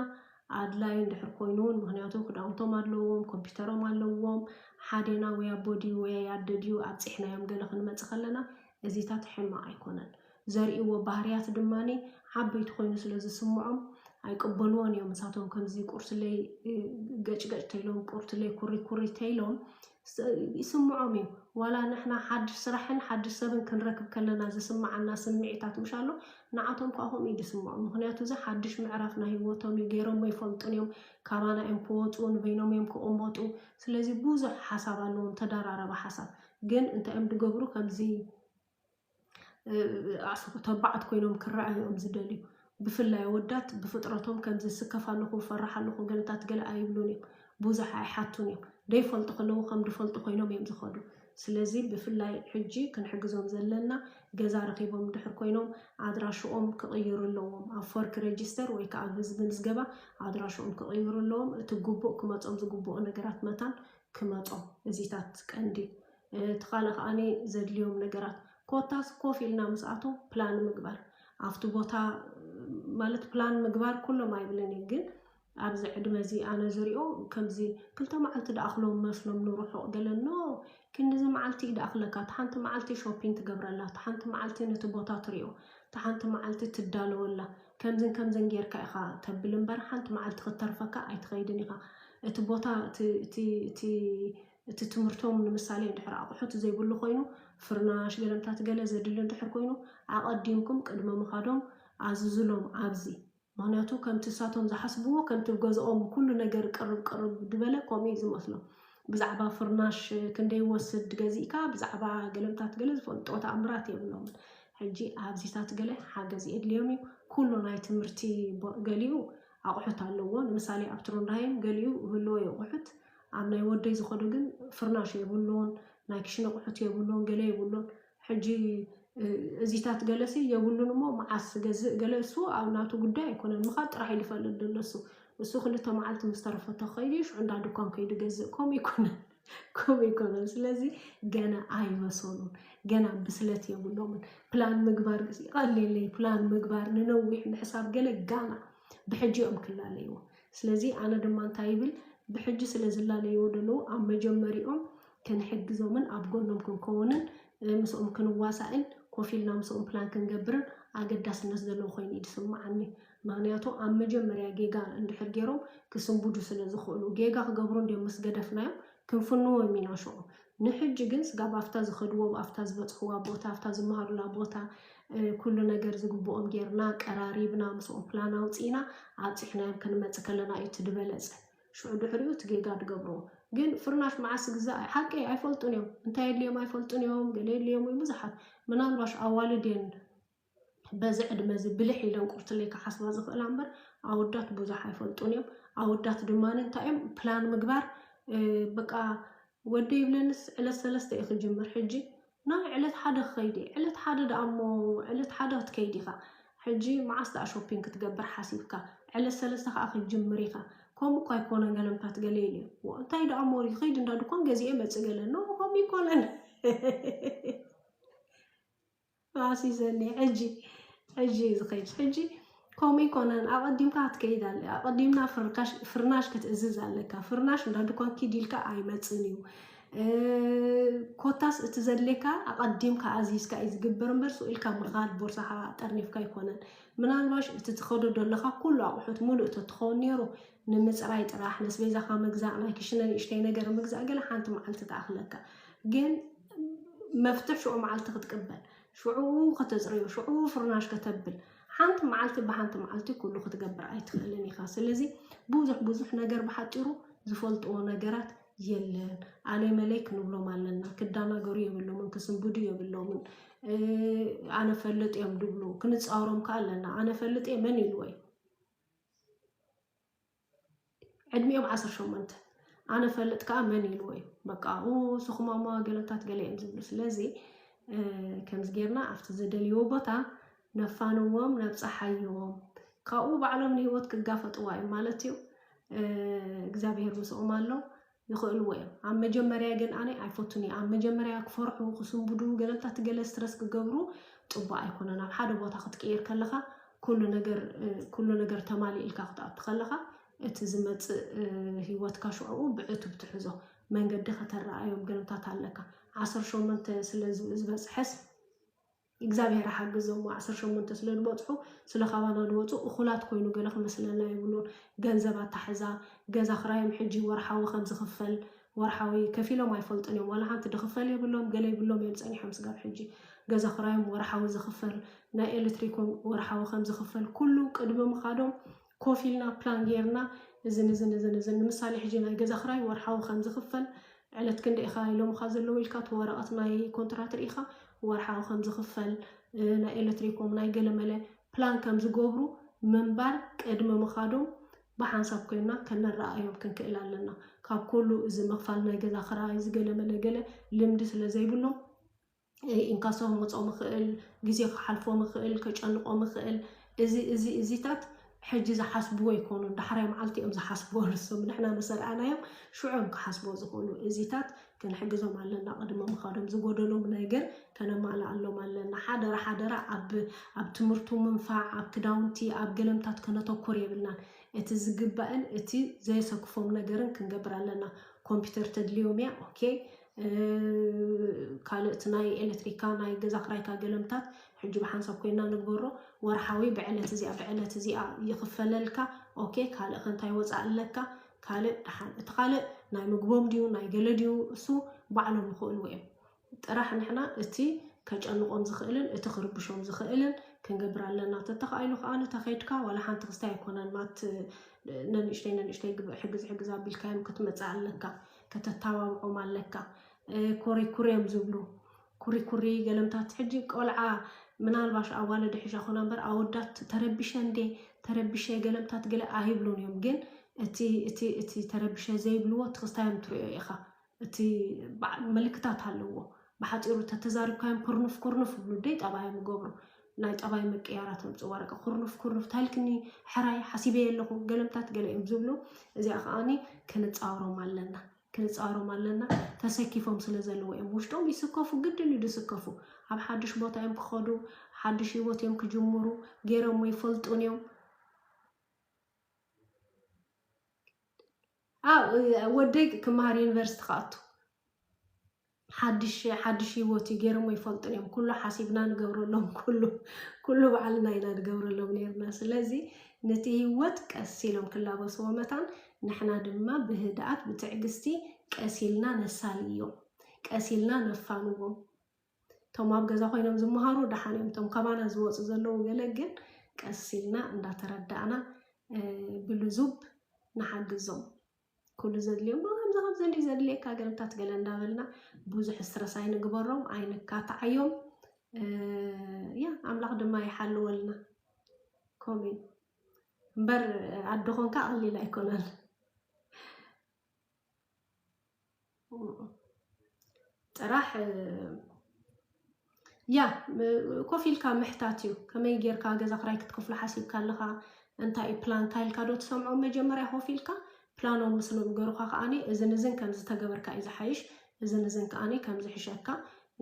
ኣድላይ እንድሕር ኮይኑ እውን ምክንያቱ ክዳውንቶም ኣለዎም፣ ኮምፒውተሮም ኣለዎም፣ ሓዴና ወይ ኣቦ ድዩ ወይ ኣደ ድዩ ኣብፂሕናዮም ገለ ክንመፅእ ከለና እዚታት ሕማቕ ኣይኮነን። ዘርእዎ ባህርያት ድማ ዓበይቲ ኮይኑ ስለ ዝስምዖም ኣይቅበልዎን እዮም። ንሳቶም ከምዚ ቁርትለይ ገጭገጭ ተይሎም ቁርትለይ ኩሪ ኩሪ ተይሎም ይስምዖም እዩ። ዋላ ንሕና ሓድሽ ስራሕን ሓድሽ ሰብን ክንረክብ ከለና ዝስምዓና ስምዒታት ምሽ ኣሎ ንዓቶም ከዓ ከምኡ እዩ ዝስምዖም። ምክንያቱ እዚ ሓድሽ ምዕራፍ ናይ ህይወቶም እዩ። ገይሮሞ ይፈልጡን እዮም። ካባና እዮም ክወፁ፣ ንበይኖም እዮም ክቕመጡ። ስለዚ ብዙሕ ሓሳብ ኣለዎም፣ ተደራረበ ሓሳብ። ግን እንታይ እዮም ዝገብሩ? ከምዚ ተባዓት ኮይኖም ክረኣዩ እዮም ዝደልዩ። ብፍላይ ኣወዳት ብፍጥረቶም ከምዚ ስከፍ ኣለኹ፣ ፈራሕ ኣለኹ፣ ገለታት ገለ ኣይብሉን እዮም። ብዙሕ ኣይሓቱን እዮም። ደይፈልጡ ከለዉ ከም ድፈልጡ ኮይኖም እዮም ዝኸዱ። ስለዚ ብፍላይ ሕጂ ክንሕግዞም ዘለና፣ ገዛ ረኺቦም እንድሕር ኮይኖም ኣድራሽኦም ክቕይሩ ኣለዎም። ኣብ ፎርክ ሬጅስተር ወይ ከዓ ኣብ ህዝቢ ምዝገባ ኣድራሽኦም ክቕይሩ ኣለዎም። እቲ ግቡእ ክመጾም ዝግብኦ ነገራት መታን ክመጾም፣ እዚታት ቀንዲ። እቲ ካልእ ከዓኒ ዘድልዮም ነገራት፣ ኮታስ ኮፍ ኢልና ምስኣቶም ፕላን ምግባር። ኣብቲ ቦታ ማለት ፕላን ምግባር ኩሎም ኣይብልን እየ፣ ግን ኣብዚ ዕድመ እዚ ኣነ ዝሪኦ ከምዚ ክልተ መዓልቲ ደኣኽሎም መስሎም ንርሑቕ ገለኖ። ክንድዚ መዓልቲ እዩ ደኣኽለካ። እቲ ሓንቲ መዓልቲ ሾፒንግ ትገብረላ፣ እቲ ሓንቲ መዓልቲ ነቲ ቦታ ትሪኦ፣ እቲ ሓንቲ መዓልቲ ትዳለወላ። ከምዝን ከምዝን ጌርካ ኢኻ ተብል እምበር ሓንቲ መዓልቲ ክትተርፈካ ኣይትኸይድን ኢኻ። እቲ ቦታ እቲ እቲ እቲ እቲ ትምህርቶም ንምሳሌ እንድሕር ኣቑሑት ዘይብሉ ኮይኑ፣ ፍርናሽ ገለምታት ገለ ዘድሊ እንድሕር ኮይኑ፣ ኣቐዲምኩም ቅድሚ ምኻዶም ኣዝዙሎም ኣብዚ። ምኽንያቱ ከምቲ እሳቶም ዝሓስብዎ፣ ከምቲ ገዝኦም ኩሉ ነገር ቅርብ ቅርብ ዝበለ ከምኡ እዩ ዝመስሎም። ብዛዕባ ፍርናሽ ክንደይ ይወስድ ገዚእካ፣ ብዛዕባ ገለምታት ገለ ዝፈልጥዎ ተኣምራት የብሎምን። ሕጂ ኣብዚታት ገለ ሓገዝ የድልዮም እዩ። ኩሉ ናይ ትምህርቲ ቦ- ገሊኡ ኣቑሑት ኣለዎ። ንምሳሌ ኣብ ትሮንዳይም ገሊኡ ይህልዎ እዩ ኣቑሑት። ኣብ ናይ ወደይ ዝኸዱ ግን ፍርናሽ የብሉን፣ ናይ ክሽነ ኣቑሑት የብሉን፣ ገለ የብሉን። ሕጂ እዚታት ገለሲ የብሉን እሞ መዓስ ገዝእ ገለ እሱ ኣብ ናቱ ጉዳይ ኣይኮነን። ምኻድ ጥራሕ እዩ ዝፈልጥ ዘሎ እሱ። እሱ ክልተ መዓልቲ ምስ ተረፈቶ ክኸይድ እዩ፣ ሽዑ እንዳ ድኳን ከይዱ ገዝእ። ከምኡ ይኮነን፣ ከምኡ ይኮነን። ስለዚ ገና ኣይበሰሉን፣ ገና ብስለት የብሎምን። ፕላን ምግባር ቀሊለይ፣ ፕላን ምግባር ንነዊሕ ምሕሳብ ገለ ጋና ብሕጂ እዮም ክላለይዎ። ስለዚ ኣነ ድማ እንታይ ይብል፣ ብሕጂ ስለ ዝላለይዎ ዘለዉ ኣብ መጀመሪኦም ክንሕግዞምን ኣብ ጎኖም ክንከውንን ምስኦም ክንዋሳእን ኮፍ ኢልና ምስኦም ፕላን ክንገብርን ኣገዳስነት ዘለዎ ኮይኑ እዩ ዝስምዓኒ። ምኽንያቱ ኣብ መጀመርያ ጌጋ እንድሕር ገይሮም ክስንብዱ ስለ ዝኽእሉ፣ ጌጋ ክገብሩ እንዲዮም ምስ ገደፍናዮም ክንፍንዎም ኢና ሽዑ። ንሕጂ ግን ስጋብ ኣብታ ዝኸድዎ፣ ኣብታ ዝበፅሕዋ ቦታ፣ ኣብታ ዝመሃሩላ ቦታ ኩሉ ነገር ዝግብኦም ጌርና ቀራሪብና ምስኦም ፕላን ኣውፂእና ኣብፂሕናዮም ክንመፅእ ከለና እዩ እቲ ዝበለፀ። ሽዑ ድሕሪኡ እቲ ጌጋ ድገብርዎ። ግን ፍርናሽ መዓስ ግዛእ ሓቂ ኣይፈልጡን እዮም። እንታይ የድልዮም ኣይፈልጡን እዮም። ገለ የድልዮም ወይ ብዙሓት ምናልባሽ ኣዋልድ እየን በዚ ዕድመ እዚ ብልሕ ኢለን ቁርትለይ ክሓስባ ዝኽእላ እምበር ኣወዳት ብዙሕ ኣይፈልጡን እዮም። ኣወዳት ድማ እንታይ እዮም ፕላን ምግባር በቃ ወደ ይብለንስ ዕለት ሰለስተ እዩ ክጅምር ሕጂ ናይ ዕለት ሓደ ክኸይድ እየ። ዕለት ሓደ ደኣ እሞ ዕለት ሓደ ክትከይድ ኢኻ። ሕጂ መዓስ ደኣ ሾፒንግ ክትገብር ሓሲብካ? ዕለት ሰለስተ ከዓ ክትጅምር ኢኻ። ከምኡ እኳ ኣይኮነን ገለምታት ገለ ኢሉ እዩ። እንታይ ደኣ እሞ ይኸይድ እንዳ ድኳን ገዚኤ መጽእ ገለ ኖ ከምኡ ይኮነን። ኣሲዘኒ ሕጂ ሕጂ እዩ ዝኸይድ ሕጂ ከምኡ ይኮነን። ኣቐዲምካ ክትከይድ ኣለ ኣቐዲምና ፍርናሽ ክትእዝዝ ኣለካ። ፍርናሽ እንዳ ድኳን ኪድ ኢልካ ኣይመፅን እዩ። ኮታስ እቲ ዘድሌካ ኣቐዲምካ ኣዚዝካ እዩ ዝግበር እምበር ስኢልካ ምኻድ ቦርሳኻ ጠርኒፍካ ኣይኮነን። ምናልባሽ እቲ ትኸዶ ዘለኻ ኩሉ ኣቑሑት ሙሉእ ተትኸውን ነይሩ ንምፅራይ ጥራሕ ነስቤዛኻ ምግዛእ ናይ ክሽነ ንእሽተይ ነገር ምግዛእ ገለ ሓንቲ መዓልቲ ትኣኽለካ። ግን መፍትሕ ሽዑ መዓልቲ ክትቅበል ሽዑ ከተፅርዮ ሽዑ ፍርናሽ ከተብል ሓንቲ መዓልቲ ብሓንቲ መዓልቲ ኩሉ ክትገብር ኣይትኽእልን ኢኻ። ስለዚ ብዙሕ ብዙሕ ነገር ብሓፂሩ ዝፈልጥዎ ነገራት የለን። ኣለይ መለይ ክንብሎም ኣለና። ክዳናገሩ የብሎምን ክስንብዱ የብሎምን። ኣነ ፈልጥ እዮም ድብሉ ክንፃወሮም ከ ኣለና። ኣነ ፈልጥ እየ መን ኢልዎ እዩ? ዕድሚኦም ዓሰርተ ሸሞንተ ኣነ ፈልጥ ከዓ መን ኢልዎ እዩ? በቃ ስኹማማ ገለታት ገለ እዮም ዝብሉ። ስለዚ ከምዚ ጌርና ኣብቲ ዝደልይዎ ቦታ ነፋንዎም ነብፀሓይዎም። ካብኡ ባዕሎም ንህይወት ክጋፈጥዋ እዮም ማለት እዩ። እግዚኣብሔር ምስኦም ኣሎ። ይኽእልዎ እዮም። ኣብ መጀመርያ ግን ኣነ ኣይፈቱን እየ። ኣብ መጀመርያ ክፈርሑ ክስንብዱ ገለምታት ገለ ስትረስ ክገብሩ ፅቡቅ ኣይኮነን። ኣብ ሓደ ቦታ ክትቅየር ከለካ ኩሉ ነገር ኩሉ ነገር ተማሊኡ ኢልካ ክትኣቱ ከለካ እቲ ዝመፅእ ህይወትካ ሽዕኡ ብዕቱብ ትሕዞ መንገዲ ከተረኣዮም ገለምታት ኣለካ። ዓሰርተ ሸሞንተ ስለ ዝበፅሐስ እግዚኣብሔር ሓግዞም ዓሰርተ ሸሞንተ ስለ ዝበፅሑ ስለ ካባና ዝወፁ እኹላት ኮይኑ ገለ ክመስለና የብሉን። ገንዘብ ኣታሕዛ ገዛ ክራዮም ሕጂ ወርሓዊ ከም ዝኽፈል ወርሓዊ ከፊሎም ኣይፈልጡን እዮም። ዋላ ሓንቲ ድኽፈል የብሎም ገለ ይብሎም እዮም ፀኒሖም ስጋብ ሕጂ ገዛ ክራዮም ወርሓዊ ዝኽፈል ናይ ኤሌክትሪኮም ወርሓዊ ከም ዝኽፈል ኩሉ ቅድሚ ምኻዶም ኮፍ ኢልና ፕላን ጌርና እዝን እዝን እዝን እዝን ንምሳሌ ሕጂ ናይ ገዛ ክራይ ወርሓዊ ከም ዝኽፈል ዕለት ክንደ ኢኻ ኢሎምኻ ዘለዉ ኢልካ እቲ ወረቐት ናይ ኮንትራት ርኢኻ ወርሓዊ ከም ዝኽፈል፣ ናይ ኤሌክትሪኮም ናይ ገለመለ ፕላን ከም ዝገብሩ ምንባር ቅድሚ ምኻዶም ብሓንሳብ ኮይና ከነረኣዮም ክንክእል ኣለና። ካብ ኩሉ እዚ ምኽፋል ናይ ገዛ ክራይ፣ እዚ ገለመለ ገለ ልምዲ ስለ ዘይብሎም፣ ኢንካሶ ክመፅኦም ይኽእል፣ ግዜ ክሓልፎም ይኽእል፣ ከጨንቆም ይኽእል። እዚ እዚ እዚታት ሕጂ ዝሓስብዎ ኣይኮኑን፣ ዳሕራይ መዓልቲ እዮም ዝሓስብዎ። ንሶም ንሕና መሰ ረኣናዮም ሽዑ እዮም ክሓስብዎ ዝኽእሉ። እዚታት ክንሕግዞም ኣለና። ቅድሚ ምኻዶም ዝጎደሎም ነገር ከነማልኣሎም ኣለና። ሓደራ ሓደራ፣ ኣብ ኣብ ትምህርቱ ምንፋዕ፣ ኣብ ክዳውንቲ፣ ኣብ ገለምታት ከነተኩር የብልናን። እቲ ዝግባእን እቲ ዘየሰክፎም ነገርን ክንገብር ኣለና። ኮምፒውተር ተድልዮም እያ፣ ኦኬ። ካልእ እቲ ናይ ኤሌክትሪካ ናይ ገዛ ክራይካ ገለምታት ሕጂ ብሓንሳብ ኮይና ንግበሮ። ወርሓዊ ብዕለት እዚኣ ብዕለት እዚኣ ይኽፈለልካ። ኦኬ፣ ካልእ ከ እንታይ ወፃእ ኣለካ? ካልእ ደሓን፣ እቲ ካልእ ናይ ምግቦም ድዩ ናይ ገለ ድዩ? እሱ ባዕሎም ይኽእልዎ እዮም። ጥራሕ ንሕና እቲ ከጨንቆም ዝኽእልን እቲ ክርብሾም ዝኽእልን ክንገብር ኣለና። ተተኻኢሉ ከዓ ተኸይድካ ዋላ ሓንቲ ክስታይ ኣይኮነን፣ ማት ነንእሽተይ ነንእሽተይ ግብ-፣ ሕግዝ ሕግዝ ኣቢልካዮም ክትመፅእ ኣለካ፣ ከተተባብዖም ኣለካ። እ፣ ኮሪኩርዮም ዝብሉ ኩሪኩሪ ገለምታት። ሕጂ ቆልዓ ምናልባሽ ኣዋልድ ሕሻ ኮና እምበር ኣወዳት ተረቢሸ እንዴ፣ ተረቢሸ ገለምታት ገለ ኣይብሉን እዮም። ግን እቲ እቲ እቲ ተረቢሸ ዘይብልዎ እቲ ክስታዮም ትሪኦ ኢኻ። እቲ በዓ-፣ ምልክታት ኣለዎ። ብሓፂሩ ተተዛሪብካዮም ኩርኑፍ ኩርኑፍ ይብሉ፣ ደይ ጠባዮም ይገብሩ። ናይ ጠባይ ምቅያራት ኣምፅዋ። በቃ ኩርኑፍ ኩርኑፍ ታይልክኒ፣ ሕራይ ሓሲበ ኣለኹ፣ ገለምታት ገለ እዮም ዝብሉ። እዚኣ ከዓኒ ክንፃወሮም ኣለና፣ ክንፃወሮም ኣለና። ተሰኪፎም ስለ ዘለዉ እዮም፣ ውሽጦም ይስከፉ፣ ግድን እዩ ዝስከፉ። ኣብ ሓድሽ ቦታ እዮም ክኸዱ፣ ሓድሽ ህይወት እዮም ክጅምሩ፣ ገይሮም ይፈልጡን እዮም። ኣብ ወደይ ክመሃር ዩኒቨርሲቲ ክኣቱ ሓድሽ ሓድሽ ህይወት እዩ፣ ገይሮም ኣይፈልጡን እዮም። ኩሉ ሓሲብና ንገብረሎም፣ ኩሉ ኩሉ ባዕልና ኢና ንገብረሎም ነይርና። ስለዚ ነቲ ህይወት ቀስ ኢሎም ክላበስዎ መታን፣ ንሕና ድማ ብህድኣት ብትዕግስቲ ቀስ ኢልና ነሳልዮም፣ ቀስ ኢልና ነፋንዎም። እቶም ኣብ ገዛ ኮይኖም ዝመሃሩ ደሓን እዮም። እቶም ካባና ዝወፁ ዘለዉ ገለ ግን ቀስ ኢልና እንዳተረዳእና፣ እ፣ ብልዙብ ንሓግዞም። ኩሉ ዘድልዮም፣ "ኦ፣ ከምዚ ከምዚ እንድዩ ዘድልየካ ገለምታት" ገለ እንዳበልና ብዙሕ ስትረስ ኣይንግበሮም፣ ኣይንካታዓዮም። እ፣ ያ፣ ኣምላኽ ድማ ይሓልወልና። ከምኡ እዩ። እምበር ኣዶ ኾንካ ቀሊል ኣይኮነን። ጥራሕ፣ እ፣ ያ፣ ም-፣ ኮፍ ኢልካ ምሕታት እዩ። ከመይ ጌርካ ገዛ ክራይ ክትከፍሎ ሓሲብካ ኣለኻ? እንታይ እዩ ፕላንካ? ኢልካ ዶ ትሰምዖም? መጀመርያ ኮፍ ኢልካ ፕላኖም ምስ ነገሩኻ ከዓኒ፣ እዝን እዝን ከም ዝተገበርካ እዩ ዝሓይሽ፣ እዝን እዝን ከዓኒ ከም ዝሕሸካ፣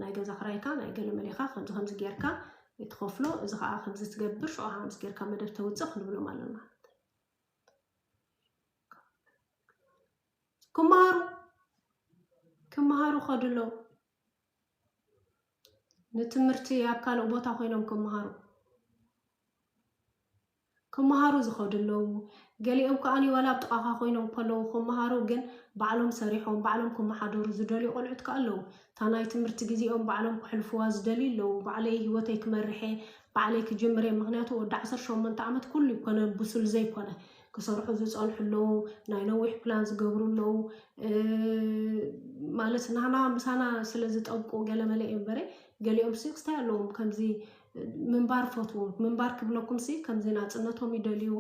ናይ ገዛ ክራይካ፣ ናይ ገለ መሌኻ ከምዚ ከምዚ ጌርካ ትኸፍሎ፣ እዚ ከኣ ከምዚ ትገብር፣ ሽዑ ከኣ ከምዚ ጌርካ መደብ ተውጽእ ክንብሎም ኣለና። ክመሃሩ፣ ክመሃሩ ከዱ ኣለዉ። ንትምህርቲ ኣብ ካልእ ቦታ ኮይኖም ክመሃሩ፣ ክመሃሩ ዝኸዱ ኣለዉ። ገሊኦም ከኣኒ ዋላ ኣብ ጥቓኻ ኮይኖም ከለዉ ክመሃሩ፣ ግን ባዕሎም ሰሪሖም፣ ባዕሎም ክመሓደሩ ዝደልዩ ቆልዑት ከኣ ኣለዉ። እታ ናይ ትምህርቲ ግዜኦም ባዕሎም ክሕልፍዋ ዝደልዩ ኣለዉ። ባዕለይ ህይወተይ ክመርሕ እየ፣ ባዕለይ ክጅምር እየ። ምኽንያቱ ወዲ ዓሰርተ ሸሞንተ ዓመት ኩሉ ኣይኮነን ብሱል ዘይኮነ። ክሰርሑ ዝጸንሑ ኣለዉ፣ ናይ ነዊሕ ፕላን ዝገብሩ ኣለዉ። እ፣ ማለት ናህና ምሳና ስለ ዝጠብቁ ገለመለ እዮም እምበረ፣ ገሊኦም ሲ ክስታይ ኣለዎም። ከምዚ ምንባር ፈትዉ፣ ምንባር ክብለኩም ሲ ከምዚ ናጽነቶም ይደልዩ፣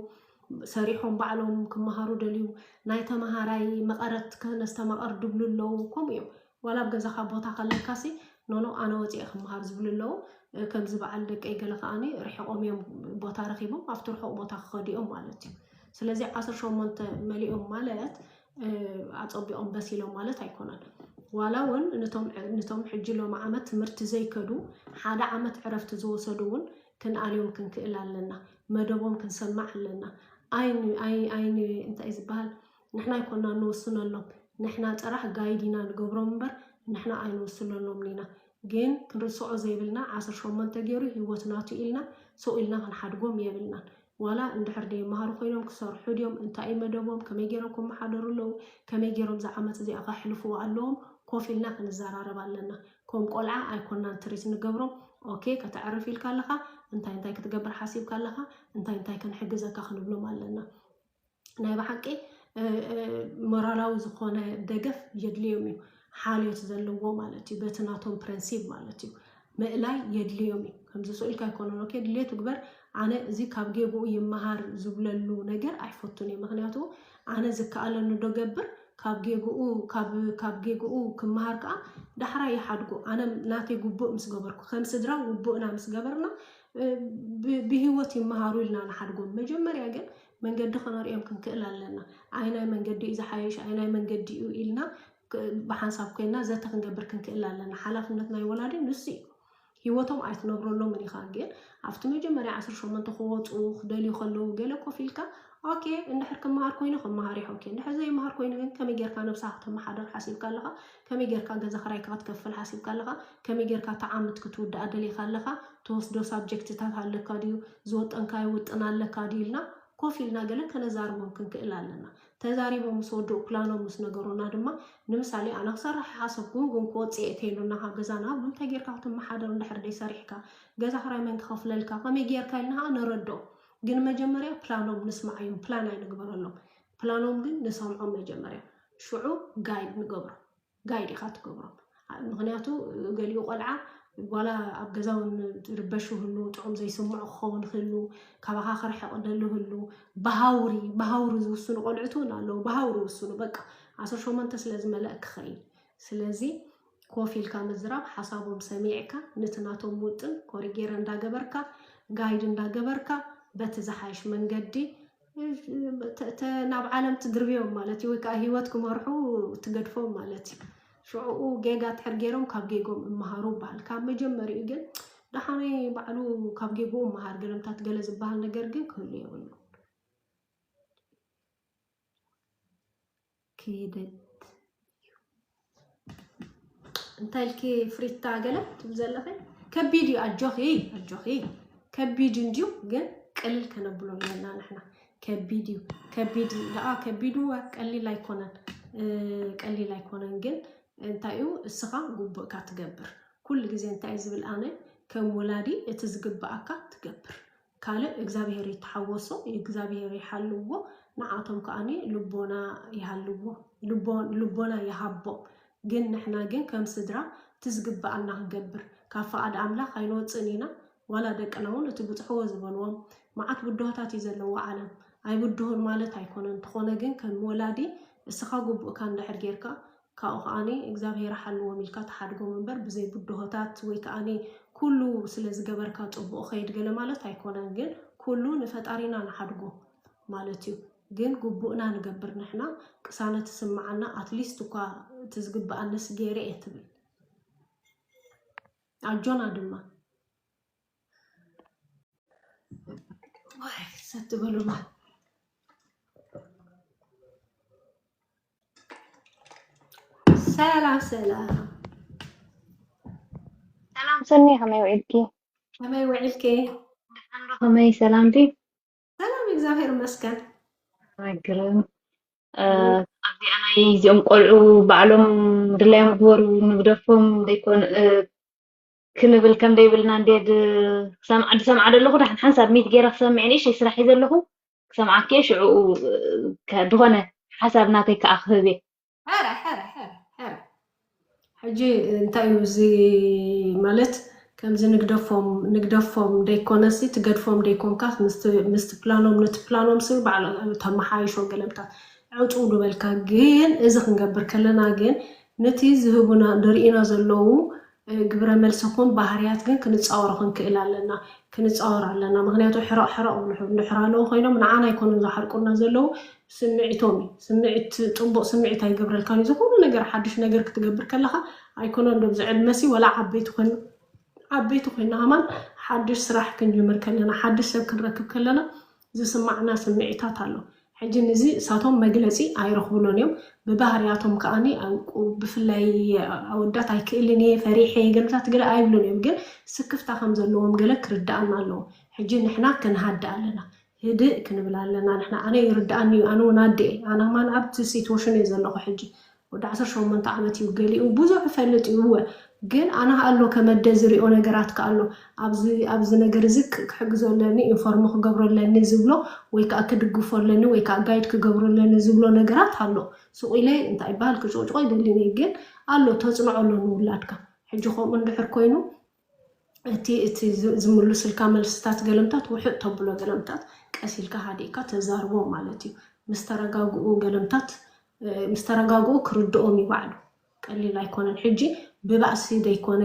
ሰሪሖም ባዕሎም ክመሃሩ ደልዩ፣ ናይ ተመሃራይ መቐረት ከነስተማቐር ድብሉ ኣለዉ። ከምኡ እዮም። ዋላ ኣብ ገዛኻ ቦታ ከለካ ሲ፣ "ኖኖ፣ ኣነ ወፂኤ ክመሃር" ዝብሉ ኣለዉ። እ፣ ከምዚ በዓል ደቀይ ገለ ከኣኒ ርሒቖም እዮም ቦታ ረኺቦም፣ ኣብቲ ርሑቕ ቦታ ክኸዱ እዮም ማለት እዩ። ስለዚ ዓሰርተ ሸሞንተ መሊኦም ማለት፣ እ፣ ኣጸቢቖም በሲሎም ማለት ኣይኮነን። ዋላ እውን ነቶም፣ ነቶም ሕጂ ሎሚ ዓመት ትምህርቲ ዘይከዱ፣ ሓደ ዓመት ዕረፍቲ ዝወሰዱ እውን ክንኣልዮም ክንክእል ኣለና። መደቦም ክንሰማዕ ኣለና። ኣይን-፣ ኣይ-፣ ኣይን-፣ እንታይ ዝበሃል? ንሕና ኣይኮና ንወስነሎም። ንሕና ጥራሕ ጋይድ ኢና ንገብሮም እምበር ንሕና ኣይንወስነሎምን ኢና። ግን ክንርስዖ ዘይብልና ዓሰርተ ሸሞንተ ገይሩ ህይወት ናቱ ኢልና ስቕ ኢልና ክንሓድጎም የብልናን። ዋላ እንድሕር ደይመሃሩ ኮይኖም ክሰርሑ ድዮም? እንታይ እዩ መደቦም? ከመይ ገይሮም ክመሓደሩ ኣለዉ? ከመይ ገይሮም እዛ ዓመት እዚኣ ከሕልፍዋ ኣለዎም? ኮፍ ኢልና ክንዘራረብ ኣለና። ከም ቆልዓ ኣይኮናን ትሪት ንገብሮም። ኦኬ፣ ከተዕርፍ ኢልካ ኣለኻ፣ እንታይ እንታይ ክትገብር ሓሲብካ ኣለኻ? እንታይ እንታይ ክንሕግዘካ ክንብሎም ኣለና። ናይ ብሓቂ፣ እ፣ እ፣ ሞራላዊ ዝኾነ ደገፍ የድልዮም እዩ። ሓልዮት ዘለዎ ማለት እዩ፣ በቲ ናቶም ፕረንሲፕ ማለት እዩ። ምእላይ የድልዮም እዩ። ከምዚ ስኢልካ ኣይኮነን፣ ኦኬ፣ ድሌቱ ግበር፣ ኣነ እዚ ካብ ጌግኡ ይመሃር ዝብለሉ ነገር ኣይፈቱን እየ። ምኽንያቱ ኣነ ዝከኣለኒ ዶ ገብር፣ ካብ ጌግኡ፣ ካብ፣ ካብ ጌግኡ ክመሃር ከኣ ዳሕራይ ይሓድጎ። ኣነ ናተይ ግቡእ ምስ ገበርኩ፣ ከም ስድራ ግቡእና ምስ ገበርና፣ እ፣ ብ-፣ ብህይወት ይመሃሩ ኢልና ንሓድጎም። መጀመርያ ግን መንገዲ ከነርእዮም ክንክእል ኣለና። ኣየናይ መንገዲ እዩ ዝሓይሽ፣ ኣየናይ መንገዲ እዩ ኢልና ክ-፣ ብሓንሳብ ኮይና ዘተ ክንገብር ክንክእል ኣለና። ሓላፍነት ናይ ወላዲ ንሱ እዩ። ህይወቶም ኣይትነብረሎምን ኢኻ፣ ግን ኣብቲ መጀመርያ ዓሰርተ ሸሞንተ ክወፁ ክደልዩ ከለዉ ገለ ኮፍ ኢልካ፣ ኦኬ፣ እንድሕር ክመሃር ኮይኑ ክመሃር እዩ፣ ኦኬ፣ እንድሕር ዘይመሃር ኮይኑ ግን ከመይ ጌርካ ነብስኻ ከተመሓድር ሓሲብካ ኣለኻ? ከመይ ጌርካ ገዛ ክራይካ ክትከፍል ሓሲብካ ኣለኻ? ከመይ ጌርካ እታ ዓመት ክትውድኣ ደሊኻ ኣለኻ? ትወስዶ ሳብጀክትታት ኣለካ ድዩ? ዝወጠንካዮ ውጥን ኣለካ ድዩ ኢልና ኮፍ ኢልና ገለ ከነዛርቦም ክንክእል ኣለና። ተዛሪቦም ምስ ወድኡ ፕላኖም ምስ ነገሩና ድማ፣ ንምሳሌ ኣነ ክሰርሕ ሓሰብኩ ግን ክወፅእ እየ ተይሉና ካብ ገዛና ብምንታይ ጌርካ ክትመሓደር እንድሕር ደይ ሰሪሕካ፣ ገዛ ክራይ መን ክኸፍለልካ፣ ከመይ ጌርካ ኢልና ከዓ ነረድኦም። ግን መጀመርያ ፕላኖም ንስማዓዮም፣ ፕላን ኣይንግበረሎም። ፕላኖም ግን ንሰምዖም መጀመርያ። ሽዑ ጋይድ ንገብሮም። ጋይድ ኢኻ ትገብሮም። ምኽንያቱ ገሊኡ ቆልዓ ዋላ ኣብ ገዛ እውን ዝርበሽ ይህሉ፣ ጥዑም ዘይስምዑ ክኸውን ይኽእሉ፣ ካባኻ ክርሕቕ ደሉ ይህሉ። ብሃውሪ፣ ብሃውሪ ዝውስኑ ቆልዑት እውን ኣለዉ። ብሃውሪ ይውስኑ። በቃ ዓሰርተ ሸሞንተ ስለ ዝመለእ ክኸይድ። ስለዚ ኮፍ ኢልካ ምዝራብ፣ ሓሳቦም ሰሚዕካ፣ ነቲ ናቶም ውጥን ኮሪጌር እንዳገበርካ፣ ጋይድ እንዳገበርካ፣ በቲ ዝሓይሽ መንገዲ ተ-፣ ተ-፣ ናብ ዓለም ትድርብዮም ማለት እዩ፣ ወይ ከዓ ህይወት ክመርሑ ትገድፎም ማለት እዩ። ሽዑኡ ጌጋ ትሕር ገይሮም ካብ ጌጎም እመሃሩ ይበሃል። ካብ መጀመሪኡ ግን ደሓነይ ባዕሉ ካብ ጌግኡ እመሃር ገለምታት ገለ ዝበሃል ነገር ግን ክህሉ የብሉ። ክደት እንታይ ኢልኪ ፍሪታ ገለ ትብል ዘለኺ? ከቢድ እዩ። ኣጆኺ፣ ኣጆኺ። ከቢድ እንድዩ፣ ግን ቅልል ከነብሎ ኣለና ንሕና። ከቢድ እዩ። ከቢድ ደኣ፣ ከቢዱ ቀሊል ኣይኮነን። እ፣ ቀሊል ኣይኮነን፣ ግን እንታይ እዩ፣ እስኻ ግቡእካ ትገብር። ኩሉ ግዜ እንታይ እዩ ዝብል ኣነ፣ ከም ወላዲ እቲ ዝግብኣካ ትገብር። ካልእ እግዚኣብሔር ይተሓወሶ፣ እግዚኣብሔር ይሓልዎ፣ ንዓቶም ከኣኒ ልቦና ይሃልዎ፣ ልቦ-፣ ልቦና ይሃቦም። ግን ንሕና ግን ከም ስድራ እቲ ዝግብኣና ክንገብር፣ ካብ ፍቓድ ኣምላኽ ኣይንወጽእን ኢና። ዋላ ደቅና እውን እቲ ብጽሕዎ ዝበልዎም መዓት ብድሆታት እዩ ዘለዎ ዓለም። ኣይብድሆን ማለት ኣይኮነን። እንተኾነ ግን ከም ወላዲ እስኻ ግቡእካ እንድሕር ጌርካ፣ ካብኡ ከኣኒ እግዚኣብሔር ሓልዎም ኢልካ ትሓድጎም እምበር፣ ብዘይ ብድሆታት ወይ ከኣኒ ኩሉ ስለ ዝገበርካ ጽቡቕ ኸይድ ገለ ማለት ኣይኮነን። ግን ኩሉ ንፈጣሪና ንሓድጎ ማለት እዩ። ግን ግቡእና ንገብር ንሕና፣ ቅሳነት ትስምዓና፣ ኣትሊስት እኳ እቲ ዝግብኣንስ ገይረ እየ ትብል። ኣጆና ድማ። ዋይ፣ ሰቲ በሉና። ሰላም፣ ሰላም። ሰላም ሰኒ፣ ከመይ ውዒልኪ? ከመይ ውዒልኪ? ደሓን ዶ? ከመይ ሰላም ድዩ? ሰላም፣ እግዚኣብሔር ይመስገን። ግርም። እ፣ ኣብዚኣ ናይ እዚኦም ቆልዑ ባዕሎም ድላዮም ግበሩ፣ ንግደፎም ዘይኮን፣ እ፣ ክንብል ከም ዘይብልና እንዴ ድ-፣ ክሰምዓ፣ ዝሰምዓ ዘለኹ ደሓን ሓንሳብ ሚት ገይረ ክሰምዕ ንእሽተይ ስራሕ እየ ዘለኹ። ክሰምዓኪ እየ፣ ሽዑ፣ እ፣ ከ-፣ ዝኾነ ሓሳብ ናተይ ከኣ ክህብ እየ። ሕረ፣ ሕረ፣ ሕረ፣ ሕረ። ሕጂ እንታይ እዩ እዚ ማለት? ከምዚ ንግደፎም፣ ንግደፎም ደይኮነሲ፣ ትገድፎም ደይኮንካስ፣ ምስቲ፣ ምስቲ ፕላኖም፣ ነቲ ፕላኖም ሲ ባዕሎም ተመሓይሾ ገለምታት ዕጹው ንበልካ። ግን እዚ ክንገብር ከለና ግን፣ ነቲ ዝህቡና፣ ዝርእዩና ዘለዉ፣ እ፣ ግብረ መልሲ ኹን ባህርያት ግን ክንጻወሮ ክንክእል ኣለና፣ ክንጻወር ኣለና። ምኽንያቱ ሕረቕ ሕረቕ ብልሑ እንድሕር ኣለዉ ኮይኖም፣ ንዓና ኣይኮኑን ዝሓርቁና ዘለዉ፣ ስምዒቶም እዩ። ስምዒት፣ ጽቡቕ ስምዒት ኣይገብረልካን እዩ። ዝኾነ ነገር፣ ሓድሽ ነገር ክትገብር ከለኻ፣ ኣይኮነን ዶ፣ ኣብዚ ዕድመሲ ዋላ ዓበይቲ ኮይና፣ ዓበይቲ ኮይና ከማን ሓድሽ ስራሕ ክንጅምር ከለና፣ ሓድሽ ሰብ ክንረክብ ከለና፣ ዝስማዕና ስምዒታት ኣሎ። ሕጂ ንዚ እሳቶም መግለጺ ኣይረኽብሉን እዮም። ብባህርያቶም ከኣኒ፣ ብፍላይ ኣወዳት ኣይክእልን እየ፣ ፈሪሐ እየ፣ ገለታት ገለ ኣይብሉን እዮም። ግን ስክፍታ ከም ዘለዎም ገለ ክርድኣና ኣለዎ። ሕጂ ንሕና ክንሃድእ ኣለና። ህድእ ክንብል ኣለና። ንሕና፣ ኣነ ይርድኣኒ እዩ፣ ኣነ እውን ኣደ እየ። ኣነ ከማን ኣብቲ ሲትዌሽን እየ ዘለኹ ሕጂ። ወዲ ዓሰርተ ሸሞንተ ዓመት እዩ፣ ገሊኡ ብዙሕ ይፈልጥ እዩ፣ እወ። ግን ኣነ ኣሎ ከም ኣደ ዝሪኦ ነገራት ከኣ ኣሎ። ኣብዚ፣ ኣብዚ ነገር እዚ ክ-፣ ክሕግዞ ኣለኒ፣ ኢንፎርም ክገብሮ ኣለኒ ዝብሎ፣ ወይ ከኣ ክድግፎ ኣለኒ፣ ወይ ከኣ ጋይድ ክገብሮ ኣለኒ ዝብሎ ነገራት ኣሎ። ሱቕ ኢለ እንታይ ይበሃል ክጭቕጭቖ ኣይደልን እየ፣ ግን ኣሎ፣ ተጽንዖ ኣሎ ንውላድካ። ሕጂ ከምኡ እንድሕር ኮይኑ፣ እቲ እቲ ዝ- ዝምልሱልካ መልስታት ገለምታት ውሕጥ ተብሎ ገለምታት ቀስ ኢልካ ሃዲእካ ተዛርቦ ማለት እዩ። ምስ ተረጋግኡ ገለምታት እ፣ ምስ ተረጋግኡ ክርድኦም ይባዕሉ። ቀሊል ኣይኮነን። ሕጂ ብባእሲ ዘይኮነ፣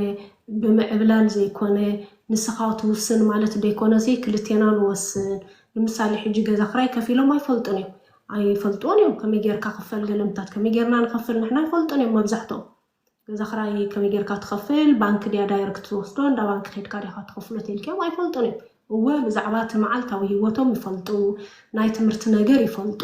ብምዕብላል ዘይኮነ፣ ንስኻ ትውስን ማለት ዘይኮነ፣ እዚ ክልቴና ንወስን። ንምሳሌ ሕጂ ገዛ ክራይ ከፊሎም ኣይፈልጡን እዮም። ኣይፈልጥዎን እዮም። ከመይ ጌርካ ክፈል ገለምታት፣ ከመይ ጌርና ንኸፍል ንሕና ኣይፈልጡን እዮም መብዛሕትኦም። ገዛ ክራይ ከመይ ጌርካ ትኸፍል፣ ባንክ ድያ ዳይሬክት ትወስዶ፣ እንዳ ባንክ ከድካ ዲኻ ትኸፍሎ ተልክዮም ኣይፈልጡን እዮም። እወ ብዛዕባ እቲ መዓልታዊ ህይወቶም ይፈልጡ፣ ናይ ትምህርቲ ነገር ይፈልጡ።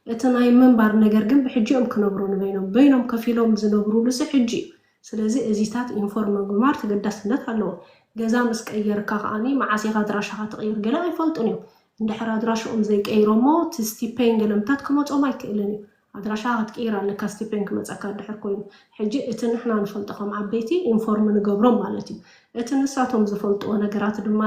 እቲ ናይ ምንባር ነገር ግን ብሕጂ እዮም ክነብሩ ንበይኖም። በይኖም ከፊሎም ዝነብሩሉ ሲ ሕጂ እዩ። ስለዚ እዚታት ኢንፎርም ምግባር ተገዳስነት ኣለዎ። ገዛ ምስ ቀየርካ ከኣኒ መዓስ ኢኻ ኣድራሻኻ ትቕይር ገለ ኣይፈልጡን እዮም። እንድሕር ኣድራሽኦም ዘይቀይሮሞ እቲ ስቲፔን ገለምታት ክመጾም ኣይክእልን እዩ። ኣድራሻ ክትቅይር ኣለካ ስቲፔን ክመጸካ እንድሕር ኮይኑ። ሕጂ እቲ ንሕና ንፈልጦ ከም ዓበይቲ ኢንፎርም ንገብሮም ማለት እዩ። እቲ ንሳቶም ዝፈልጥዎ ነገራት ድማ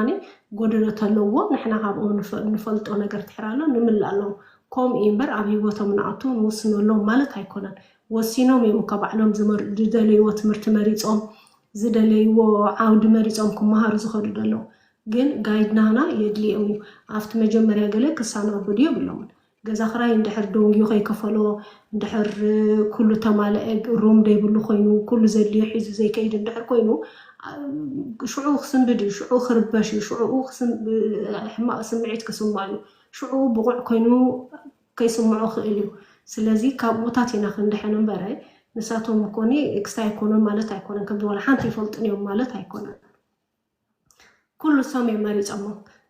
ጎደሎ ተለዎ ንሕና ካብኦም ንፈ- ንፈልጦ ነገር ትሕር ኣሎ ንምልእ ኣለዎም። ከምኡ እዩ እምበር ኣብ ህይወቶም ንኣቱ ንውስነሎም ማለት ኣይኮነን። ወሲኖም እዮም እኳ ባዕሎም ዝመር- ዝደለይዎ ትምህርቲ መሪጾም ዝደለይዎ ዓውዲ መሪጾም ክመሃሩ ዝኸዱ ዘለዉ። ግን ጋይድ ናህና የድልዮም እዩ። ኣብቲ መጀመርያ ገለ ክሳናበዱ የብሎምን። ገዛ ክራይ እንድሕር ደንጉዩ ከይከፈሎ እንድሕር ኩሉ ተማልአ ሩም ዘይብሉ ኮይኑ ኩሉ ዘድልዮ ሒዙ ዘይከይድ እንድሕር ኮይኑ አ- ሽዑ ክስንብድ እዩ፣ ሽዑ ክርበሽ እዩ፣ ሽዑ ክስም- ሕማቕ ስምዒት ክስምዖ እዩ። ሽዑ ብቑዕ ኮይኑ ከይስምዖ ክእል እዩ። ስለዚ ካብኡታት ኢና ክንድሕን እምበረ ንሳቶም ኮኒ ኤክስታ ኣይኮኑን ማለት ኣይኮነን፣ ከምዚ ዋላ ሓንቲ ይፈልጡን እዮም ማለት ኣይኮነን። ኩሉ ሶም እዮም መሪጾሞ።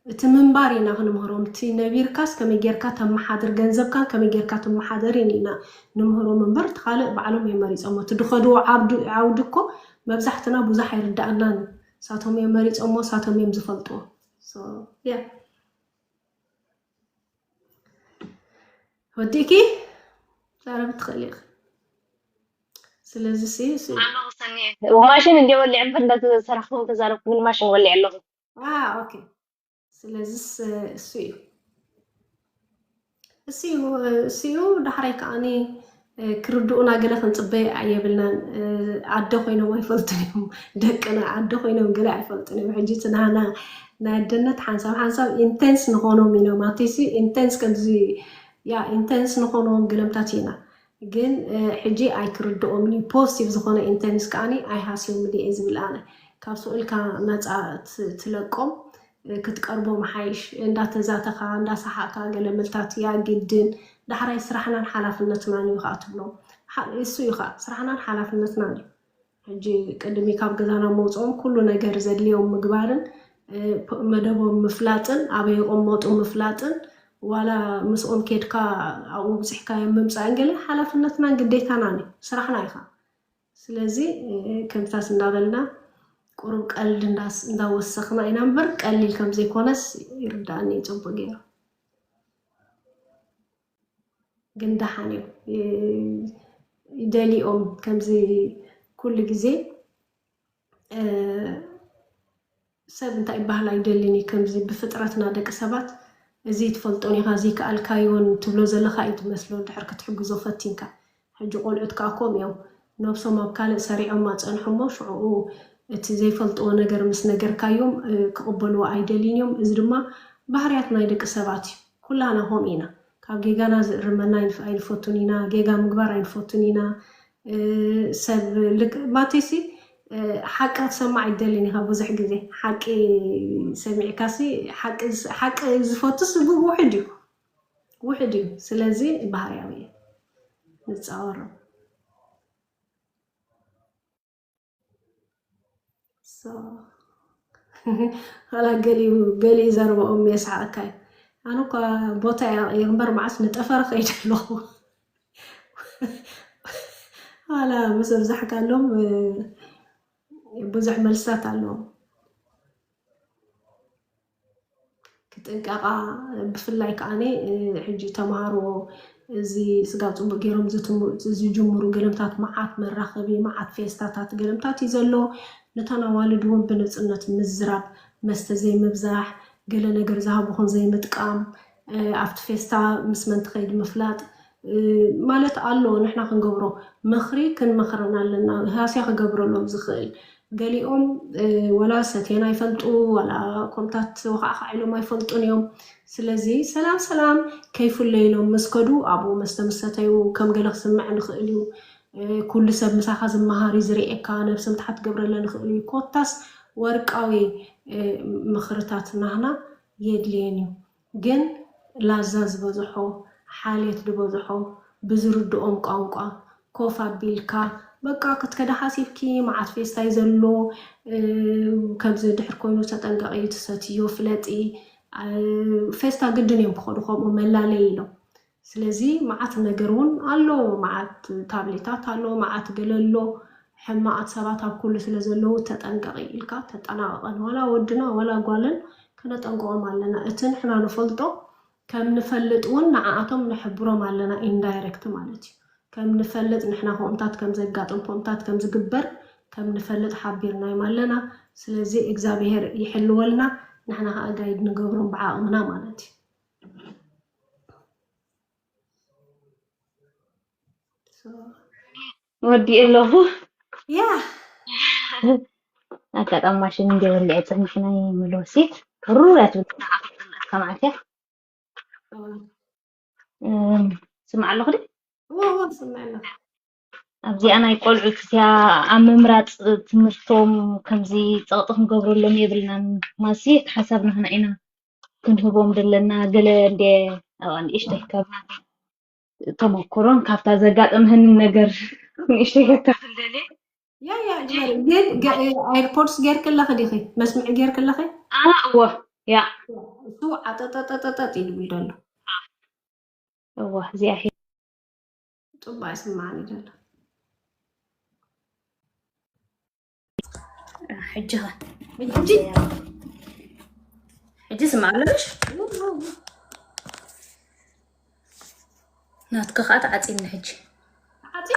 እቲ ምንባር ኢና ክንምህሮም። እቲ ነቢርካስ ከመይ ጌርካ ተመሓድር፣ ገንዘብካን ከመይ ጌርካ ትመሓደርን ኢና ንምህሮም እምበር፣ እቲ ካልእ ባዕሎም እዮም መሪጾሞ። እቲ ድኸድዎ ዓብዱ- ዓውዲ እኮ መብዛሕትና ብዙሕ ኣይርዳኣናን እዩ። ሳቶም እዮም መሪጾሞ፣ ሳቶም እዮም ዝፈልጥዎ። So, yeah. ወዲእኪ ዛረብ ትኽእል ኢኺ። ስለዚ ሲ ሲ- ኣለኹ ሰኒ። ማሽን እንደ ወሊዐ እምበር እንዳተሰራሕኩ ተዛረብኩ ግን ማሽን ወሊዐ ኣለኹ። አ ኦኬ። ስለዚስ እሱ እዩ እሱ እዩ እሱ እዩ። ዳሕራይ ከዓኒ እ፣ ክርድኡና ገለ ክንጽበ ኣየብልናን። እ፣ ኣደ ኮይኖም ኣይፈልጡን እዮም ደቅና፣ ኣደ ኮይኖም ገለ ኣይፈልጡን እዮም። ሕጂ እቲ ናህና ናይ ኣደነት ሓንሳብ ሓንሳብ ኢንቴንስ ንኾኖም ኢና፣ ማለተይሲ ኢንቴንስ ከምዚ ያ ኢንቴንስ ንኾኖም ገለምታት ኢና። ግን እ፣ ሕጂ ኣይክርድኦምን እዩ። ፖዚቲቭ ዝኾነ ኢንቴንስ ከዓኒ ኣይሃስዮምን እየ ዝብል ኣነ። ካብ ስቕ ኢልካ ነፃ ት- ትለቆም እ፣ ክትቀርቦም ሓይሽ። እንዳተዛተኻ እንዳሰሓቕካ ገለ ምልታት እያ ግድን። ዳሕራይ ስራሕናን ሓላፍነትናን እዩ ከዓ ትብሎም። ሓ- እሱ እዩ ከዓ ስራሕናን ሓላፍነትናን እዩ። ሕጂ ቅድሚ ካብ ገዛና መውፅኦም ኩሉ ነገር ዘድልዮም ምግባርን እ፣ ፕ- መደቦም ምፍላጥን ኣበይ ይቕመጡ ምፍላጥን ዋላ ምስኦም ኬድካ ኣብኡ ብፅሕካዮም ምምፃእን ገለ ሓላፍነትናን ግዴታናን እዩ፣ ስራሕና እዩ ከዓ። ስለዚ እ፣ ከምታት እንዳበልና ቁሩብ ቀልድ እንዳስ- እንዳወሰኽና ኢና እምበር ቀሊል ከም ዘይኮነስ ይርዳእኒ እዩ ፅቡቅ ገይሩ። ግን ደሓን እዮም ይ- ይደልኦም ከምዚ ኩሉ ግዜ እ፣ ሰብ እንታይ ይበሃል ኣይደልን እዩ። ከምዚ ብፍጥረትና ደቂ ሰባት እዚ ትፈልጦን ኢኻ እዚ ከኣልካዮን ትብሎ ዘለኻ እዩ ትመስሎ ድሕር ክትሕግዞ ፈቲንካ። ሕጂ ቆልዑት ከዓ ኮም እዮም ነብሶም ኣብ ካልእ ሰሪዖም ኣፀንሖሞ ሽዕኡ እቲ ዘይፈልጥዎ ነገር ምስ ነገርካዮም እ፣ ክቕበልዎ ኣይደልዩን እዮም። እዚ ድማ ባህርያት ናይ ደቂ ሰባት እዩ። ኩላና ከምኡ ኢና። ካብ ጌጋና ዝእርመና ኣይንፍ- ኣይንፈቱን ኢና። ጌጋ ምግባር ኣይንፈቱን ኢና። እ፣ ሰብ ልክ ማቴሲ እ፣ ሓቂ ክትሰማዕ ኣይደልን ኢኻ። ብዙሕ ግዜ ሓቂ ሰሚዕካሲ ሓቂ ዝ- ሓቂ ዝፈቱስ ብ- ውሕድ እዩ ውሕድ እዩ። ስለዚ ባህርያዊ እዩ ንፃወሮ። So፣ ዋላ ገሊኡ ገሊኡ ዘረባኦም የስሓቀካ እዩ። ኣነ እኳ ቦታ እየ እምበር መዓስ ንጠፈረ ከይደ ኣለኹ። ዋላ ምስ ኣብዛሕካሎም እ፣ ብዙሕ መልስታት ኣለዎም። ክጥንቀቓ ብፍላይ ከዓኒ እ፣ ሕጂ ተምሃሮ እዚ ስጋብ ፅቡቅ ገይሮም ዝትም- ዝጅምሩ ገለምታት መዓት መራኸቢ መዓት ፌስታታት ገለምታት እዩ ዘሎ። ነተን ኣዋልድ እውን ብነፅነት ምዝራብ መስተ ዘይምብዛሕ ገለ ነገር ዝሃቡኹን ዘይምጥቃም እ፣ ኣብቲ ፌስታ ምስ መን ትኸይድ ምፍላጥ እ፣ ማለት ኣሎ። ንሕና ክንገብሮ ምኽሪ ክንመኽረን ኣለና። ሃስያ ክገብረሎም ዝኽእል ገሊኦም ወላ ሰትዮም ኣይፈልጡ፣ ወላ ኮምታት ወኻዕኻዕ ኢሎም ኣይፈልጡን እዮም። ስለዚ ሰላም ሰላም ከይፍለዩ ኢሎም ምስ ከዱ፣ ኣብኡ መስተ ምስ ሰተዩ ከም ገለ ክስምዕ ንኽእል እዩ። ኩሉ ሰብ ምሳኻ ዝመሃር እዩ ዝርእየካ፣ ነብሲ ምትሓት ክገብረለ ንኽእል እዩ። ኮታስ ወርቃዊ ምኽርታት ናህና የድልየን እዩ። ግን ላዛ ዝበዝሖ፣ ሓልየት ዝበዝሖ፣ ብዝርድኦም ቋንቋ ኮፍ ኣቢልካ፣ በቃ ክትከዲ ሓሲብኪ፣ መዓት ፌስታይ ዘሎ፣ ከምዚ ድሕር ኮይኑ ተጠንቀቂ፣ ትሰትዮ ፍለጢ። ፌስታ ግድን እዮም ክኸዱ ከምኡ መላለይ ኢሎም። ስለዚ መዓት ነገር እውን ኣሎ፣ መዓት ታብሌታት ኣሎ፣ መዓት ገለ ኣሎ። ሕማቓት ሰባት ኣብ ኩሉ ስለ ዘለዉ ተጠንቀቂ ኢልካ ተጠናቐቐን። ዋላ ወድና ዋላ ጓልን ከነጠንቅቖም ኣለና። እቲ ንሕና ንፈልጦ ከም ንፈልጥ እውን ንዓኣቶም ንሕብሮም ኣለና፣ ኢንዳይሬክት ማለት እዩ። ከም ንፈልጥ ንሕና ከምኡታት ከም ዘጋጥም ከምኡታት ከም ዝግበር ከም ንፈልጥ ሓቢርናዮም ኣለና። ስለዚ እግዚኣብሄር ይሕልወልና፣ ንሕና ከዓ ጋይድ ንገብሮም ብዓቕምና ማለት እዩ። ወዲእ ኣለኹ። ያ ኣጋጣሚ ማሽን እንዲወልዐ ፀኒሕና ይምለወሲት ሩር ያትብል ከማዕትያ ስምዓ ኣለኹ ዲ ወወ ስምዕና ኣብዚኣ ናይ ቆልዑት እዚኣ ኣብ ምምራፅ ትምህርቶም ከምዚ ፀቕጢ ክንገብረሎም የብልናን። ማሲ ሓሳብ ናህና ኢና ክንህቦም ዘለና። ገለ እንደ ኣብኣ ንእሽተይ ካብ ተመክሮን ካብታ ዘጋጠምህን ነገር ንእሽተይ ከካፍል ደልየ። ያ ያ ግበሪ። ግን ኤርፖርትስ ጌርክለኺ ዲኺ? መስምዒ ጌርክለኺ? ኣና እወ ያ እሱ ዓጠጠጠጠጠጥ ኢሉ እዩ ዘሎ። እወ እዚኣ ሄ ጽቡቅ ኣይስማዕን እዩ ዘሎ። ሕጂ ኸ ሕጂ ሕጂ ስማዕ ኣለሽ ናትኪ ከዓ ተዓፂኒ ሕጂ ዓፂ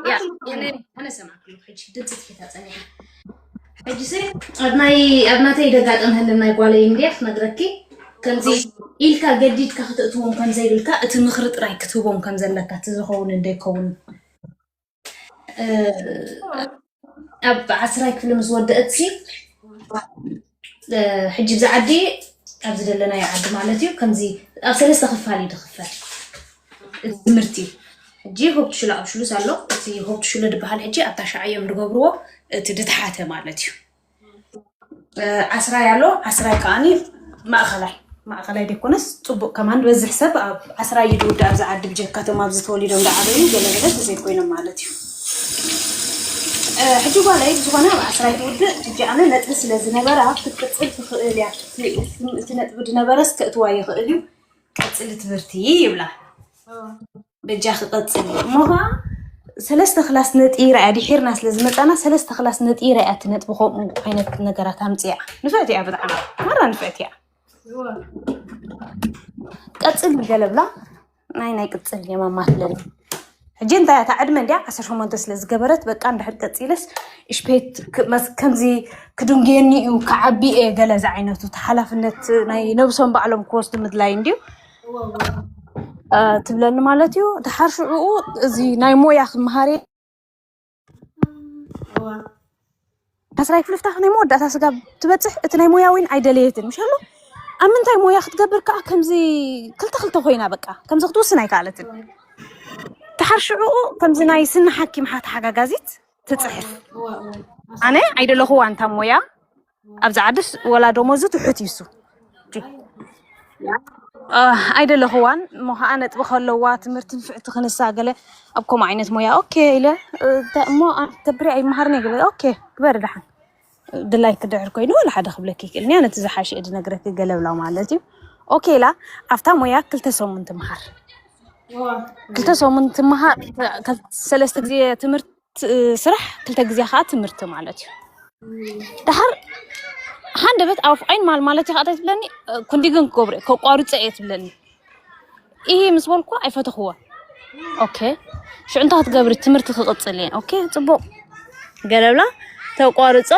ያ ኣነ ኣነ ሰማዕክሉ ሕጂ ድምፂ ትሒታ ፀኒሐ ሕጂ ሲ ኣብ ናይ ኣብ ናተይ ደጋጠም ህልን ናይ ጓለይ እንድያ ክነግረኪ ከምዚ ኢልካ ገዲድካ ክትእትዎም ከም ዘይብልካ እቲ ምኽሪ ጥራይ ክትህቦም ከም ዘለካ እቲ ዝኸውን እንደይከውን ኣብ ዓስራይ ክፍሊ ምስ ወደአት ሲ ሕጂ ብዚ ዓዲ ኣብዚ ዘለናዮ ዓዲ ማለት እዩ ከምዚ ኣብ ሰለስተ ክፋል እዩ ዝኽፈል እቲ ትምህርቲ ሕጂ ሆፕ ሽሎ ኣብ ሽሉስ ኣሎ እቲ ሆፕ ሽሎ ዝበሃል ሕጂ ኣብታ ሻዓ እዮም ዝገብርዎ እቲ ድትሓተ ማለት እዩ ዓስራይ ኣሎ ዓስራይ ከዓኒ ማእኸላይ ማእኸላይ ደይኮነስ ፅቡቅ ከማን በዝሕ ሰብ ኣብ ዓስራይ እዩ ዝውዳእ ኣብዚ ዓዲ ብጀካቶም ኣብዚ ተወሊዶም ዝዓበዩ ገለገለ ተዘይኮይኖም ማለት እዩ ሕጂ ጓለይ ብዝኾነ ኣብ ዓስራይ ትውድእ ሕጂ ኣነ ነጥቢ ስለ ዝነበራ ክትቅፅል ትኽእል እያ እቲ ነጥቢ ዝነበረስ ከእትዋ ይኽእል እዩ ቀፅሊ ትምህርቲ ይብላ በጃ ክቐፅል እሞ ከዓ ሰለስተ ክላስ ነጢራ እያ ድሒርና ስለ ዝመፃና ሰለስተ ክላስ ነጢራ እያ እቲ ነጥቢ ከምኡ ዓይነት ነገራት ኣምፅያ ንፍዕቲ እያ ብጣዕሚ መራ ንፍዕቲ እያ ቀፅል ገለብላ ናይ ናይ ቅፅል የማማትለኒ ሕጂ እንታይ እታ ዕድመ እንዲያ ዓሰርተ ሸሞንተ ስለ ዝገበረት በቃ እንድሕር ቀፂለስ እሽፔት ከምዚ ክድንጉየኒ እዩ ክዓቢ እየ ገለ ዝዓይነቱ ሓላፍነት ናይ ነብሶም ባዕሎም ክወስዱ ምድላይ እንድዩ ትብለኒ ማለት እዩ። ድሓር ሽዑኡ እዚ ናይ ሞያ ክመሃር እየ። ዓስራይ ክልፍታ ናይ መወዳእታ ስጋብ ትበፅሕ እቲ ናይ ሞያ ወይን ኣይደለየትን ምሽ ኣሎ ኣብ ምንታይ ሞያ ክትገብር ከዓ ከምዚ ክልተ ክልተ ኮይና በቃ ከምዚ ክትውስን ኣይከኣለትን። ድሓር ሽዑኡ ከምዚ ናይ ስኒ ሓኪም ሓተሓጋጋዚት ትፅሕፍ ኣነ ኣይደለኹዋ እንታ ሞያ ኣብዚ ዓድስ ወላ ደሞዙ ትሑት ይሱ ኣይደለኽዋን እሞ ከዓ ነጥቢ ከለዋ ትምህርቲ ንፍዕቲ ክንሳ ገለ ኣብ ከምኡ ዓይነት ሞያ ኦኬ ኢለ እሞ ገብሪ ኣይመሃርኒ ገለ ኦኬ ግበሪ ደሓን ድላይኪ ድሕር ኮይኑ ወላ ሓደ ክብለኪ ይክእል እያ ነቲ ዝሓሸ እየ ዝነግረኪ ገለ ብላ ማለት እዩ ኦኬ ኢላ ኣብታ ሞያ ክልተ ሰሙን ትምሃር ክልተ ሰሙን ትምሃር ሰለስተ ግዜ ትምህርቲ ስራሕ ክልተ ግዜ ከዓ ትምህርቲ ማለት እዩ ድሓር ሃንደበት ኣፍ ዓይን ማል ማለት እዩ ከዓ ትብለኒ ኩንዲግን ክገብሮ ከቋርፀ እየ ትብለኒ ይህ ምስ በልኩ ኣይፈተኽዎ ኦኬ ሽዑ እንታይ ክትገብሪ ትምህርቲ ክቕፅል እየ ኦኬ ፅቡቅ ገለብላ ተቋርፆ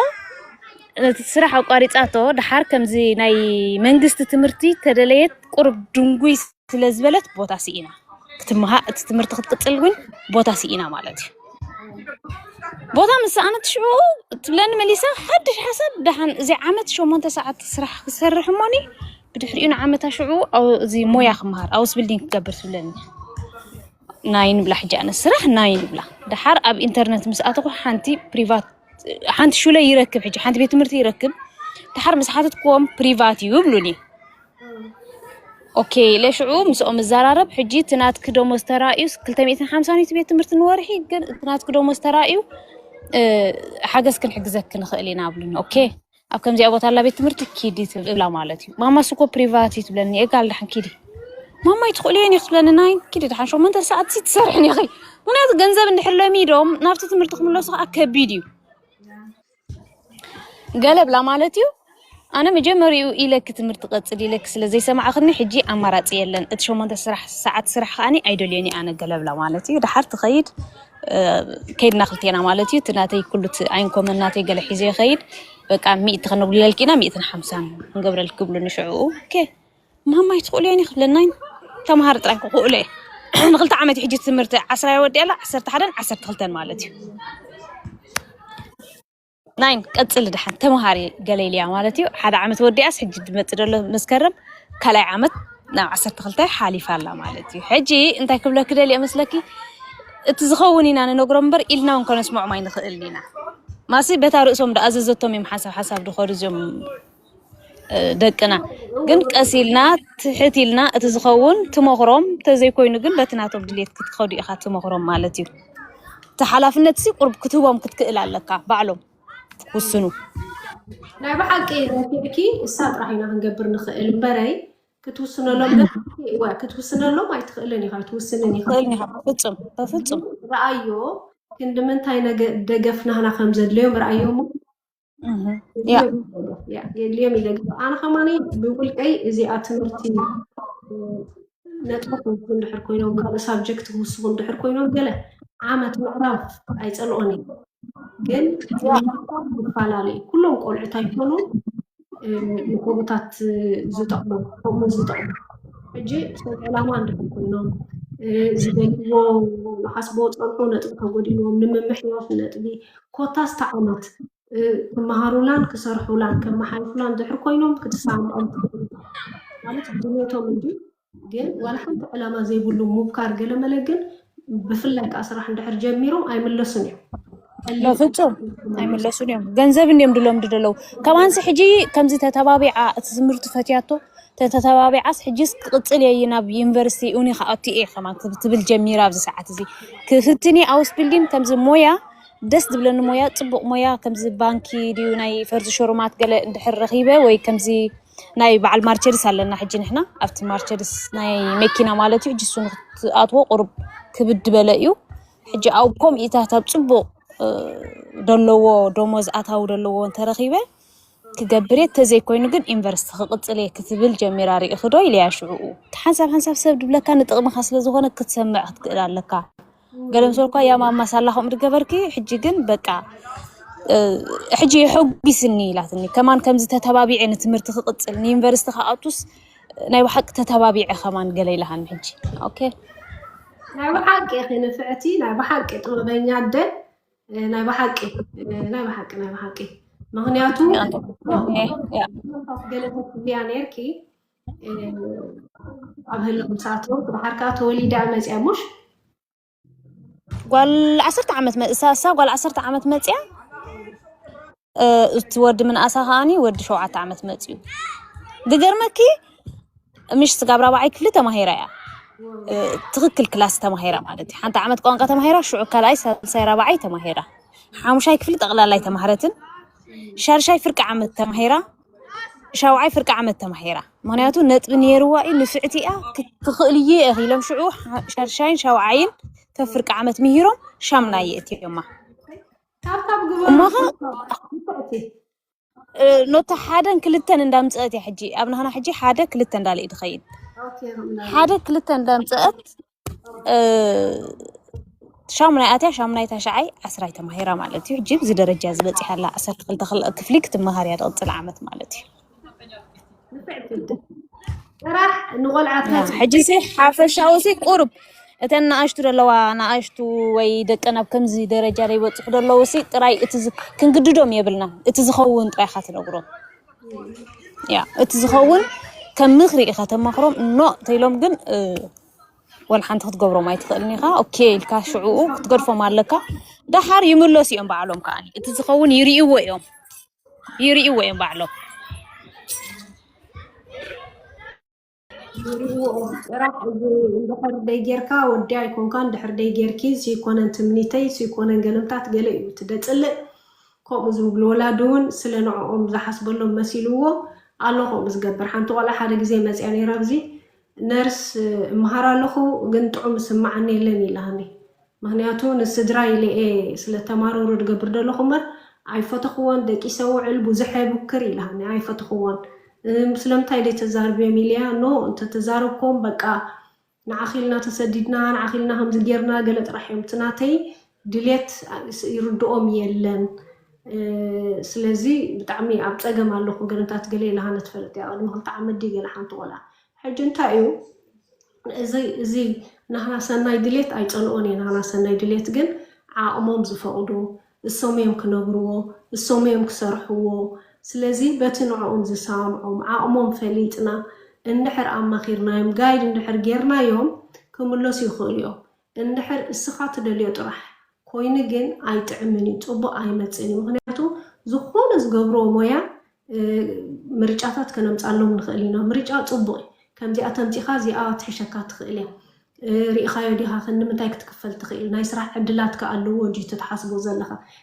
ነቲ ስራሕ ኣቋሪፃቶ ድሓር ከምዚ ናይ መንግስቲ ትምህርቲ ተደለየት ቁርብ ድንጉይ ስለ ዝበለት ቦታ ስኢና ክትምሃ እቲ ትምህርቲ ክትቅፅል ግን ቦታ ስኢና ማለት እዩ ቦታ ምስ ሰኣነት ሽዑ ትብለኒ መሊሳ ሓድሽ ሓሳብ ደሓን እዚ ዓመት ሸሞንተ ሰዓት ስራሕ ክሰርሕ እሞኒ ብድሕሪኡ ንዓመታ ሽዑ እዚ ሞያ ክመሃር ኣውስ ቢልዲንግ ክገብር ትብለኒ። ናይ ንብላ ሕጂ ኣነ ስራሕ ናይ ንብላ ደሓር ኣብ ኢንተርነት ምስ ኣተኹ ሓንቲ ፕሪቫት ሓንቲ ሹለ ይረክብ ሕጂ ሓንቲ ቤት ትምህርቲ ይረክብ ደሓር ምስ ሓተትክዎም ፕሪቫት እዩ ይብሉኒ። ኦኬ ኢለ ሽዑ ምስኦም እዘራረብ ሕጂ እቲ ናትኪ ደሞዝ ተራእዩ ክልተ ሚእትን ሓምሳን እዩ እቲ ቤት ትምህርቲ ንወርሒ ግን እቲ ናትኪ ደሞዝ ተራእዩ ሓገዝ ክንሕግዘኪ ንኽእል ኢና ኣብሉኒ። ኦኬ ኣብ ከምዚኣ ቦታ ኣላ ቤት ትምህርቲ ኪዲ ትብላ ማለት እዩ። ማማ ስኮ ፕሪቫት እዩ ትብለኒ። እጋል ዳሕን ኪዲ ማማ ይትኽእሉ እየን ይኽትብለኒ ናይን ኪዲ ዳሓን ሸሞንተ ሰዓት ሲ ትሰርሕን ኢኺ። ምክንያቱ ገንዘብ እንድሕር ለሚዶም ናብቲ ትምህርቲ ክምለሱ ከዓ ከቢድ እዩ። ገለ ብላ ማለት እዩ። ኣነ መጀመሪኡ ኢለኪ ትምህርቲ ቀፅል ኢለኪ ስለ ዘይሰማዕኽኒ ሕጂ ኣማራፂ የለን እቲ ሸሞንተ ስራሕ ሰዓት ስራሕ ከዓኒ ኣይደልዮን ኣነ ገለ ብላ ማለት እዩ። ደሓር ትኸይድ ከይድና ክልቴና ማለት እዩ። እቲ ናተይ ኩሉ እቲ ኣይንኮመን ናተይ ገለ ሒዘ ይኸይድ በቃ ሚእቲ ከነጉልለልኪ ኢና ሚእትን ሓምሳን ክንገብረልኪ ክብሉኒ ሽዕኡ ማማይ ትኽእሉ እየን ይኽብለናይ ተምሃር ጥራይ ክኽእሉ እየ ንክልተ ዓመት ሕጂ ትምህርቲ ዓስራ ወዲኣላ ዓሰርተ ሓደን ዓሰርተ ክልተን ማለት እዩ። ናይን ቀፅሊ ደሓን ተምሃሪ ገለ ኢልያ ማለት እዩ። ሓደ ዓመት ወዲኣስ ሕጂ ዝመፅእ ዘሎ መስከረም ካልኣይ ዓመት ናብ ዓሰርተ ክልተ ሓሊፋ ኣላ ማለት እዩ። ሕጂ እንታይ ክብለኪ ደልየ መስለኪ እቲ ዝኸውን ኢና ንነግሮ እምበር ኢልና እውን ከነስምዖም ኣይንኽእልን ኢና። ማሲ በታ ርእሶም ዶ ኣዘዘቶም እዮም ሓንሳብ ሓንሳብ ድኸዱ እዚኦም ደቅና ግን ቀስ ኢልና ትሕት ኢልና እቲ ዝኸውን ትመኽሮም ተዘይኮይኑ ግን በቲ ናቶም ድሌት ክትከዱ ኢኻ ትመኽሮም ማለት እዩ። እቲ ሓላፍነት ሲ ቁርብ ክትህቦም ክትክእል ኣለካ ባዕሎም ክውስኑ። ናይ ብሓቂ ረኪዕኪ እሳ ጥራሕ ኢና ክንገብር ንኽእል እምበረይ ክትውስነሎም ክትውስነሎም ኣይትኽእልን ኢኻ ኣይትውስንን ኢኻ። ፍፁም በፍፁም ረኣዮ ክንዲ ምንታይ ደገፍ ናህና ከም ዘድለዮም ረኣዮ እሞ የድልዮም ኢለ ኣነ ከማኒ ብውልቀይ እዚኣ ትምህርቲ ነጥቢ ክውስኹ እንድሕር ኮይኖም ካልእ ሳብጀክት ክውስኹ እንድሕር ኮይኖም ገለ ዓመት ምዕራፍ ኣይፀልኦን እዩ ግን ይፈላለዩ ኩሎም ቆልዑት ኣይኮኑ ንኮቦታት ዝጠቕሙ ከምኡ ዝጠቕሙ ሕጂ ሰብ ዕላማ እንድሕር ኮይኖም ዝደልዎ ዝሓስቦ ፀንሑ ነጥቢ ተጎዲልዎም ንምምሕያሽ ነጥቢ ኮታስ ተዓመት ክመሃሩላን ክሰርሑላን ከመሓይሹላን ድሕር ኮይኖም ክትሰማምዖም ትኽእል ማለት ድሌቶም እንዲ ግን ዋላ ሓንቲ ዕላማ ዘይብሉ ሙብካር ገለመለ ግን ብፍላይ ከዓ ስራሕ እንድሕር ጀሚሮም ኣይምለሱን እዮም። ፍፁም ኣይምለሱን እዮም። ገንዘብ እንዲዮም ድሎም ድደለው ከማንሲ ሕጂ ከምዚ ተተባቢዓ እቲ ትምህርቲ ፈትያቶ ተተባቢዓስ ሕጂስ ክቅፅል እየ ናብ ዩኒቨርሲቲ ኡኒ ከኣቱ እየ ከማን ትብል ጀሚራ ኣብዚ ሰዓት እዚ ክፍትኒ ኣውስ ቢልዲን ከምዚ ሞያ ደስ ዝብለኒ ሞያ ፅቡቅ ሞያ ከምዚ ባንኪ ድዩ ናይ ፈርዚ ሾሩማት ገለ እንድሕር ረኺበ ወይ ከምዚ ናይ በዓል ማርቸዲስ ኣለና ሕጂ ንሕና ኣብቲ ማርቸዲስ ናይ መኪና ማለት እዩ ሕጂ እሱ ንክትኣትዎ ቁሩብ ክብድ በለ እዩ ሕጂ ኣብ ኮምኢታት ኣብ ፅቡቅ ደለዎ ደሞዝ ኣታዊ ደለዎ እንተረኺበ ክገብር እየ ተዘይኮይኑ ግን ዩኒቨርሲቲ ክቅፅል እየ ክትብል ጀሚራ ርኢኺ ዶ ኢለያ ሽዕኡ እቲ ሓንሳብ ሓንሳብ ሰብ ድብለካ ንጥቅምኻ ስለዝኾነ ክትሰምዕ ክትክእል ኣለካ ገለ ምሰልኳ ያ ማማ ሳላ ከምኡ ድገበርኪ ሕጂ ግን በቃ ሕጂ የሐጒስኒ ኢላትኒ ከማን ከምዚ ተተባቢዐ ንትምህርቲ ክቅፅል ንዩኒቨርሲቲ ክኣቱስ ናይ ብሓቂ ተተባቢዐ ከማን ገለ ኢላሃኒ ሕጂ ኦኬ ናይ ብሓቂ ኢኺ ንፍዕቲ ናይ ብሓቂ ጥበበኛ ኣደ ናይ ብሓቂ ናይ ብሓቂ ናይ ብሓቂ ምክንያቱ ገለ ተትብልያ ነርኪ ኣብ ህልም ሰዓት ሮም ክበሓርካ ተወሊዳ መፅያ ሙሽ ጓል ዓሰርተ ዓመት መ- እሳ እሳ ጓል ዓሰርተ ዓመት መፅያ እ፣ እቲ ወዲ ምንኣሳ ከዓኒ ወዲ ሸውዓተ ዓመት መፅዩ ዝገርመኪ ምሽ ስጋብ ራብዓይ ክፍሊ ተማሂራ እያ እ፣ ትኽክል ክላስ ተማሂራ ማለት እዩ ሓንቲ ዓመት ቋንቋ ተማሂራ ሽዑ ካልኣይ ሳልሳይ ራብዓይ ተማሂራ ሓሙሻይ ክፍሊ ጠቕላላይ ተማህረትን ሻርሻይ ፍርቂ ዓመት ተማሂራ ሻውዓይ ፍርቂ ዓመት ተማሂራ ምክንያቱ ነጥቢ ነይርዋ እዩ ንፍዕቲ እያ ክኽእል እየ ኢሎም ሽዑ ሻርሻይን ሻውዓይን ተፍርቂ ዓመት ምሂሮም ሻምናይ የእትዮማ ካብካብ ግበሩ ኖታ ሓደን ክልተን እንዳምፀአት እያ ሕጂ ኣብ ናህና ሕጂ ሓደ ክልተ እንዳለ እዩ ትኸይድ ሓደ ክልተ እንዳምፀአት ሻሙናይ ኣትያ ሻሙናይ ታሽዓይ ዓስራይ ተማሂራ ማለት እዩ ሕጂ ብዚ ደረጃ ዝበፂሓ ኣላ ዓሰርተ ክልተ ክፍሊ ክትመሃር እያ ትቕፅል ዓመት ማለት እዩ ጥራሕ ንቆልዓት ሕጂ ሲ ሓፈሻዊ ሲ ቁሩብ እተን ንኣሽቱ ዘለዋ ንኣሽቱ ወይ ደቀን ኣብ ከምዚ ደረጃ ዘይበፅሑ ዘለዉ ሲ ጥራይ እቲ ዝ- ክንግድዶም የብልናን። እቲ ዝኸውን ጥራይ ኢኻ ትነግሮም። ያ እቲ ዝኸውን ከም ምኽሪ ኢኻ ተማኽሮም። ኖ ተይሎም ግን እ፣ ወላ ሓንቲ ክትገብሮም ኣይትኽእልን ኢኻ። ኦኬ ኢልካ ሽዕኡ ክትገድፎም ኣለካ። ደሓር ይምለሱ እዮም ባዕሎም። ከዓኒ እቲ ዝኸውን ይርእይዎ እዮም፣ ይርእይዎ እዮም ባዕሎም። ይርእይዎ ጥራሕ። እዚ እንድሕር ደይ ጌርካ ወዲ ኣይኮንካ፣ እንድሕር ደይ ጌርኪ ስይኮነን ትምኒተይ ስይኮነን ገለምታት ገለ እዩ እቲ ደፅልእ። ከምኡ ዝብሉ ወላዲ እውን ስለ ንዕኦም ዝሓስበሎም መሲልዎ ኣሎ ከምኡ ዝገብር። ሓንቲ ቆልዓ ሓደ ግዜ መፅያ ነይራ ኣብዚ ነርስ እምሃር ኣለኹ ግን ጥዑም ስማዓኒ የለን ኢላኒ። ምክንያቱ ንስድራ ኢለ እየ ስለተማረሩ ዝገብር ዘለኹ እምበር ኣይፈተኽዎን። ደቂሰ ውዕል ብዙሕ የብክር ኢላኒ ኣይፈተኽዎን። እም፣ ስለምንታይ ደይ ተዛርብዮም ኢለያ ኖ እንተተዛረብኮም በቃ ንዓኺልና ተሰዲድና ንዓኺልና ከምዚ ጌርና ገለ ጥራሕ እዮም እቲ ናተይ ድሌት ይርድኦም የለን። ስለዚ ብጣዕሚ ኣብ ፀገም ኣለኹ ገለምታት ገለ ኢላሃነ ትፈልጥ እያ ቅድሚ ክልተ ዓመት ድዩ ገለ ሓንቲ ቆልዓ ሕጂ እንታይ እዩ እዚ እዚ ናህና ሰናይ ድሌት ኣይፀልኦን እየ ናህና ሰናይ ድሌት ግን ዓቕሞም ዝፈቕዱ እሶም እዮም ክነግርዎ እሶም እዮም ክሰርሕዎ ስለዚ በቲ ንዕኦም ዝሰማምዖም ዓቕሞም ፈሊጥና እንድሕር ኣማኺርናዮም ጋይድ እንድሕር ጌርናዮም ክምለሱ ይኽእሉ እዮም እንድሕር እስኻ ትደልዮ ጥራሕ ኮይኑ ግን ኣይጥዕምን እዩ ፅቡቕ ኣይመፅእን እዩ ምክንያቱ ዝኾነ ዝገብርዎ ሞያ ምርጫታት ከነምፃሎም ንኽእል ኢና ምርጫ ፅቡቕ እዩ ከምዚኣ ተምፂኻ እዚኣ ትሕሸካ ትኽእል እያ ርኢኻዮ ዲኻ ክንዲ ምንታይ ክትክፈል ትኽእል ናይ ስራሕ ዕድላት ከ ኣለዎ ድዩ እቲ ትሓስቦ ዘለኻ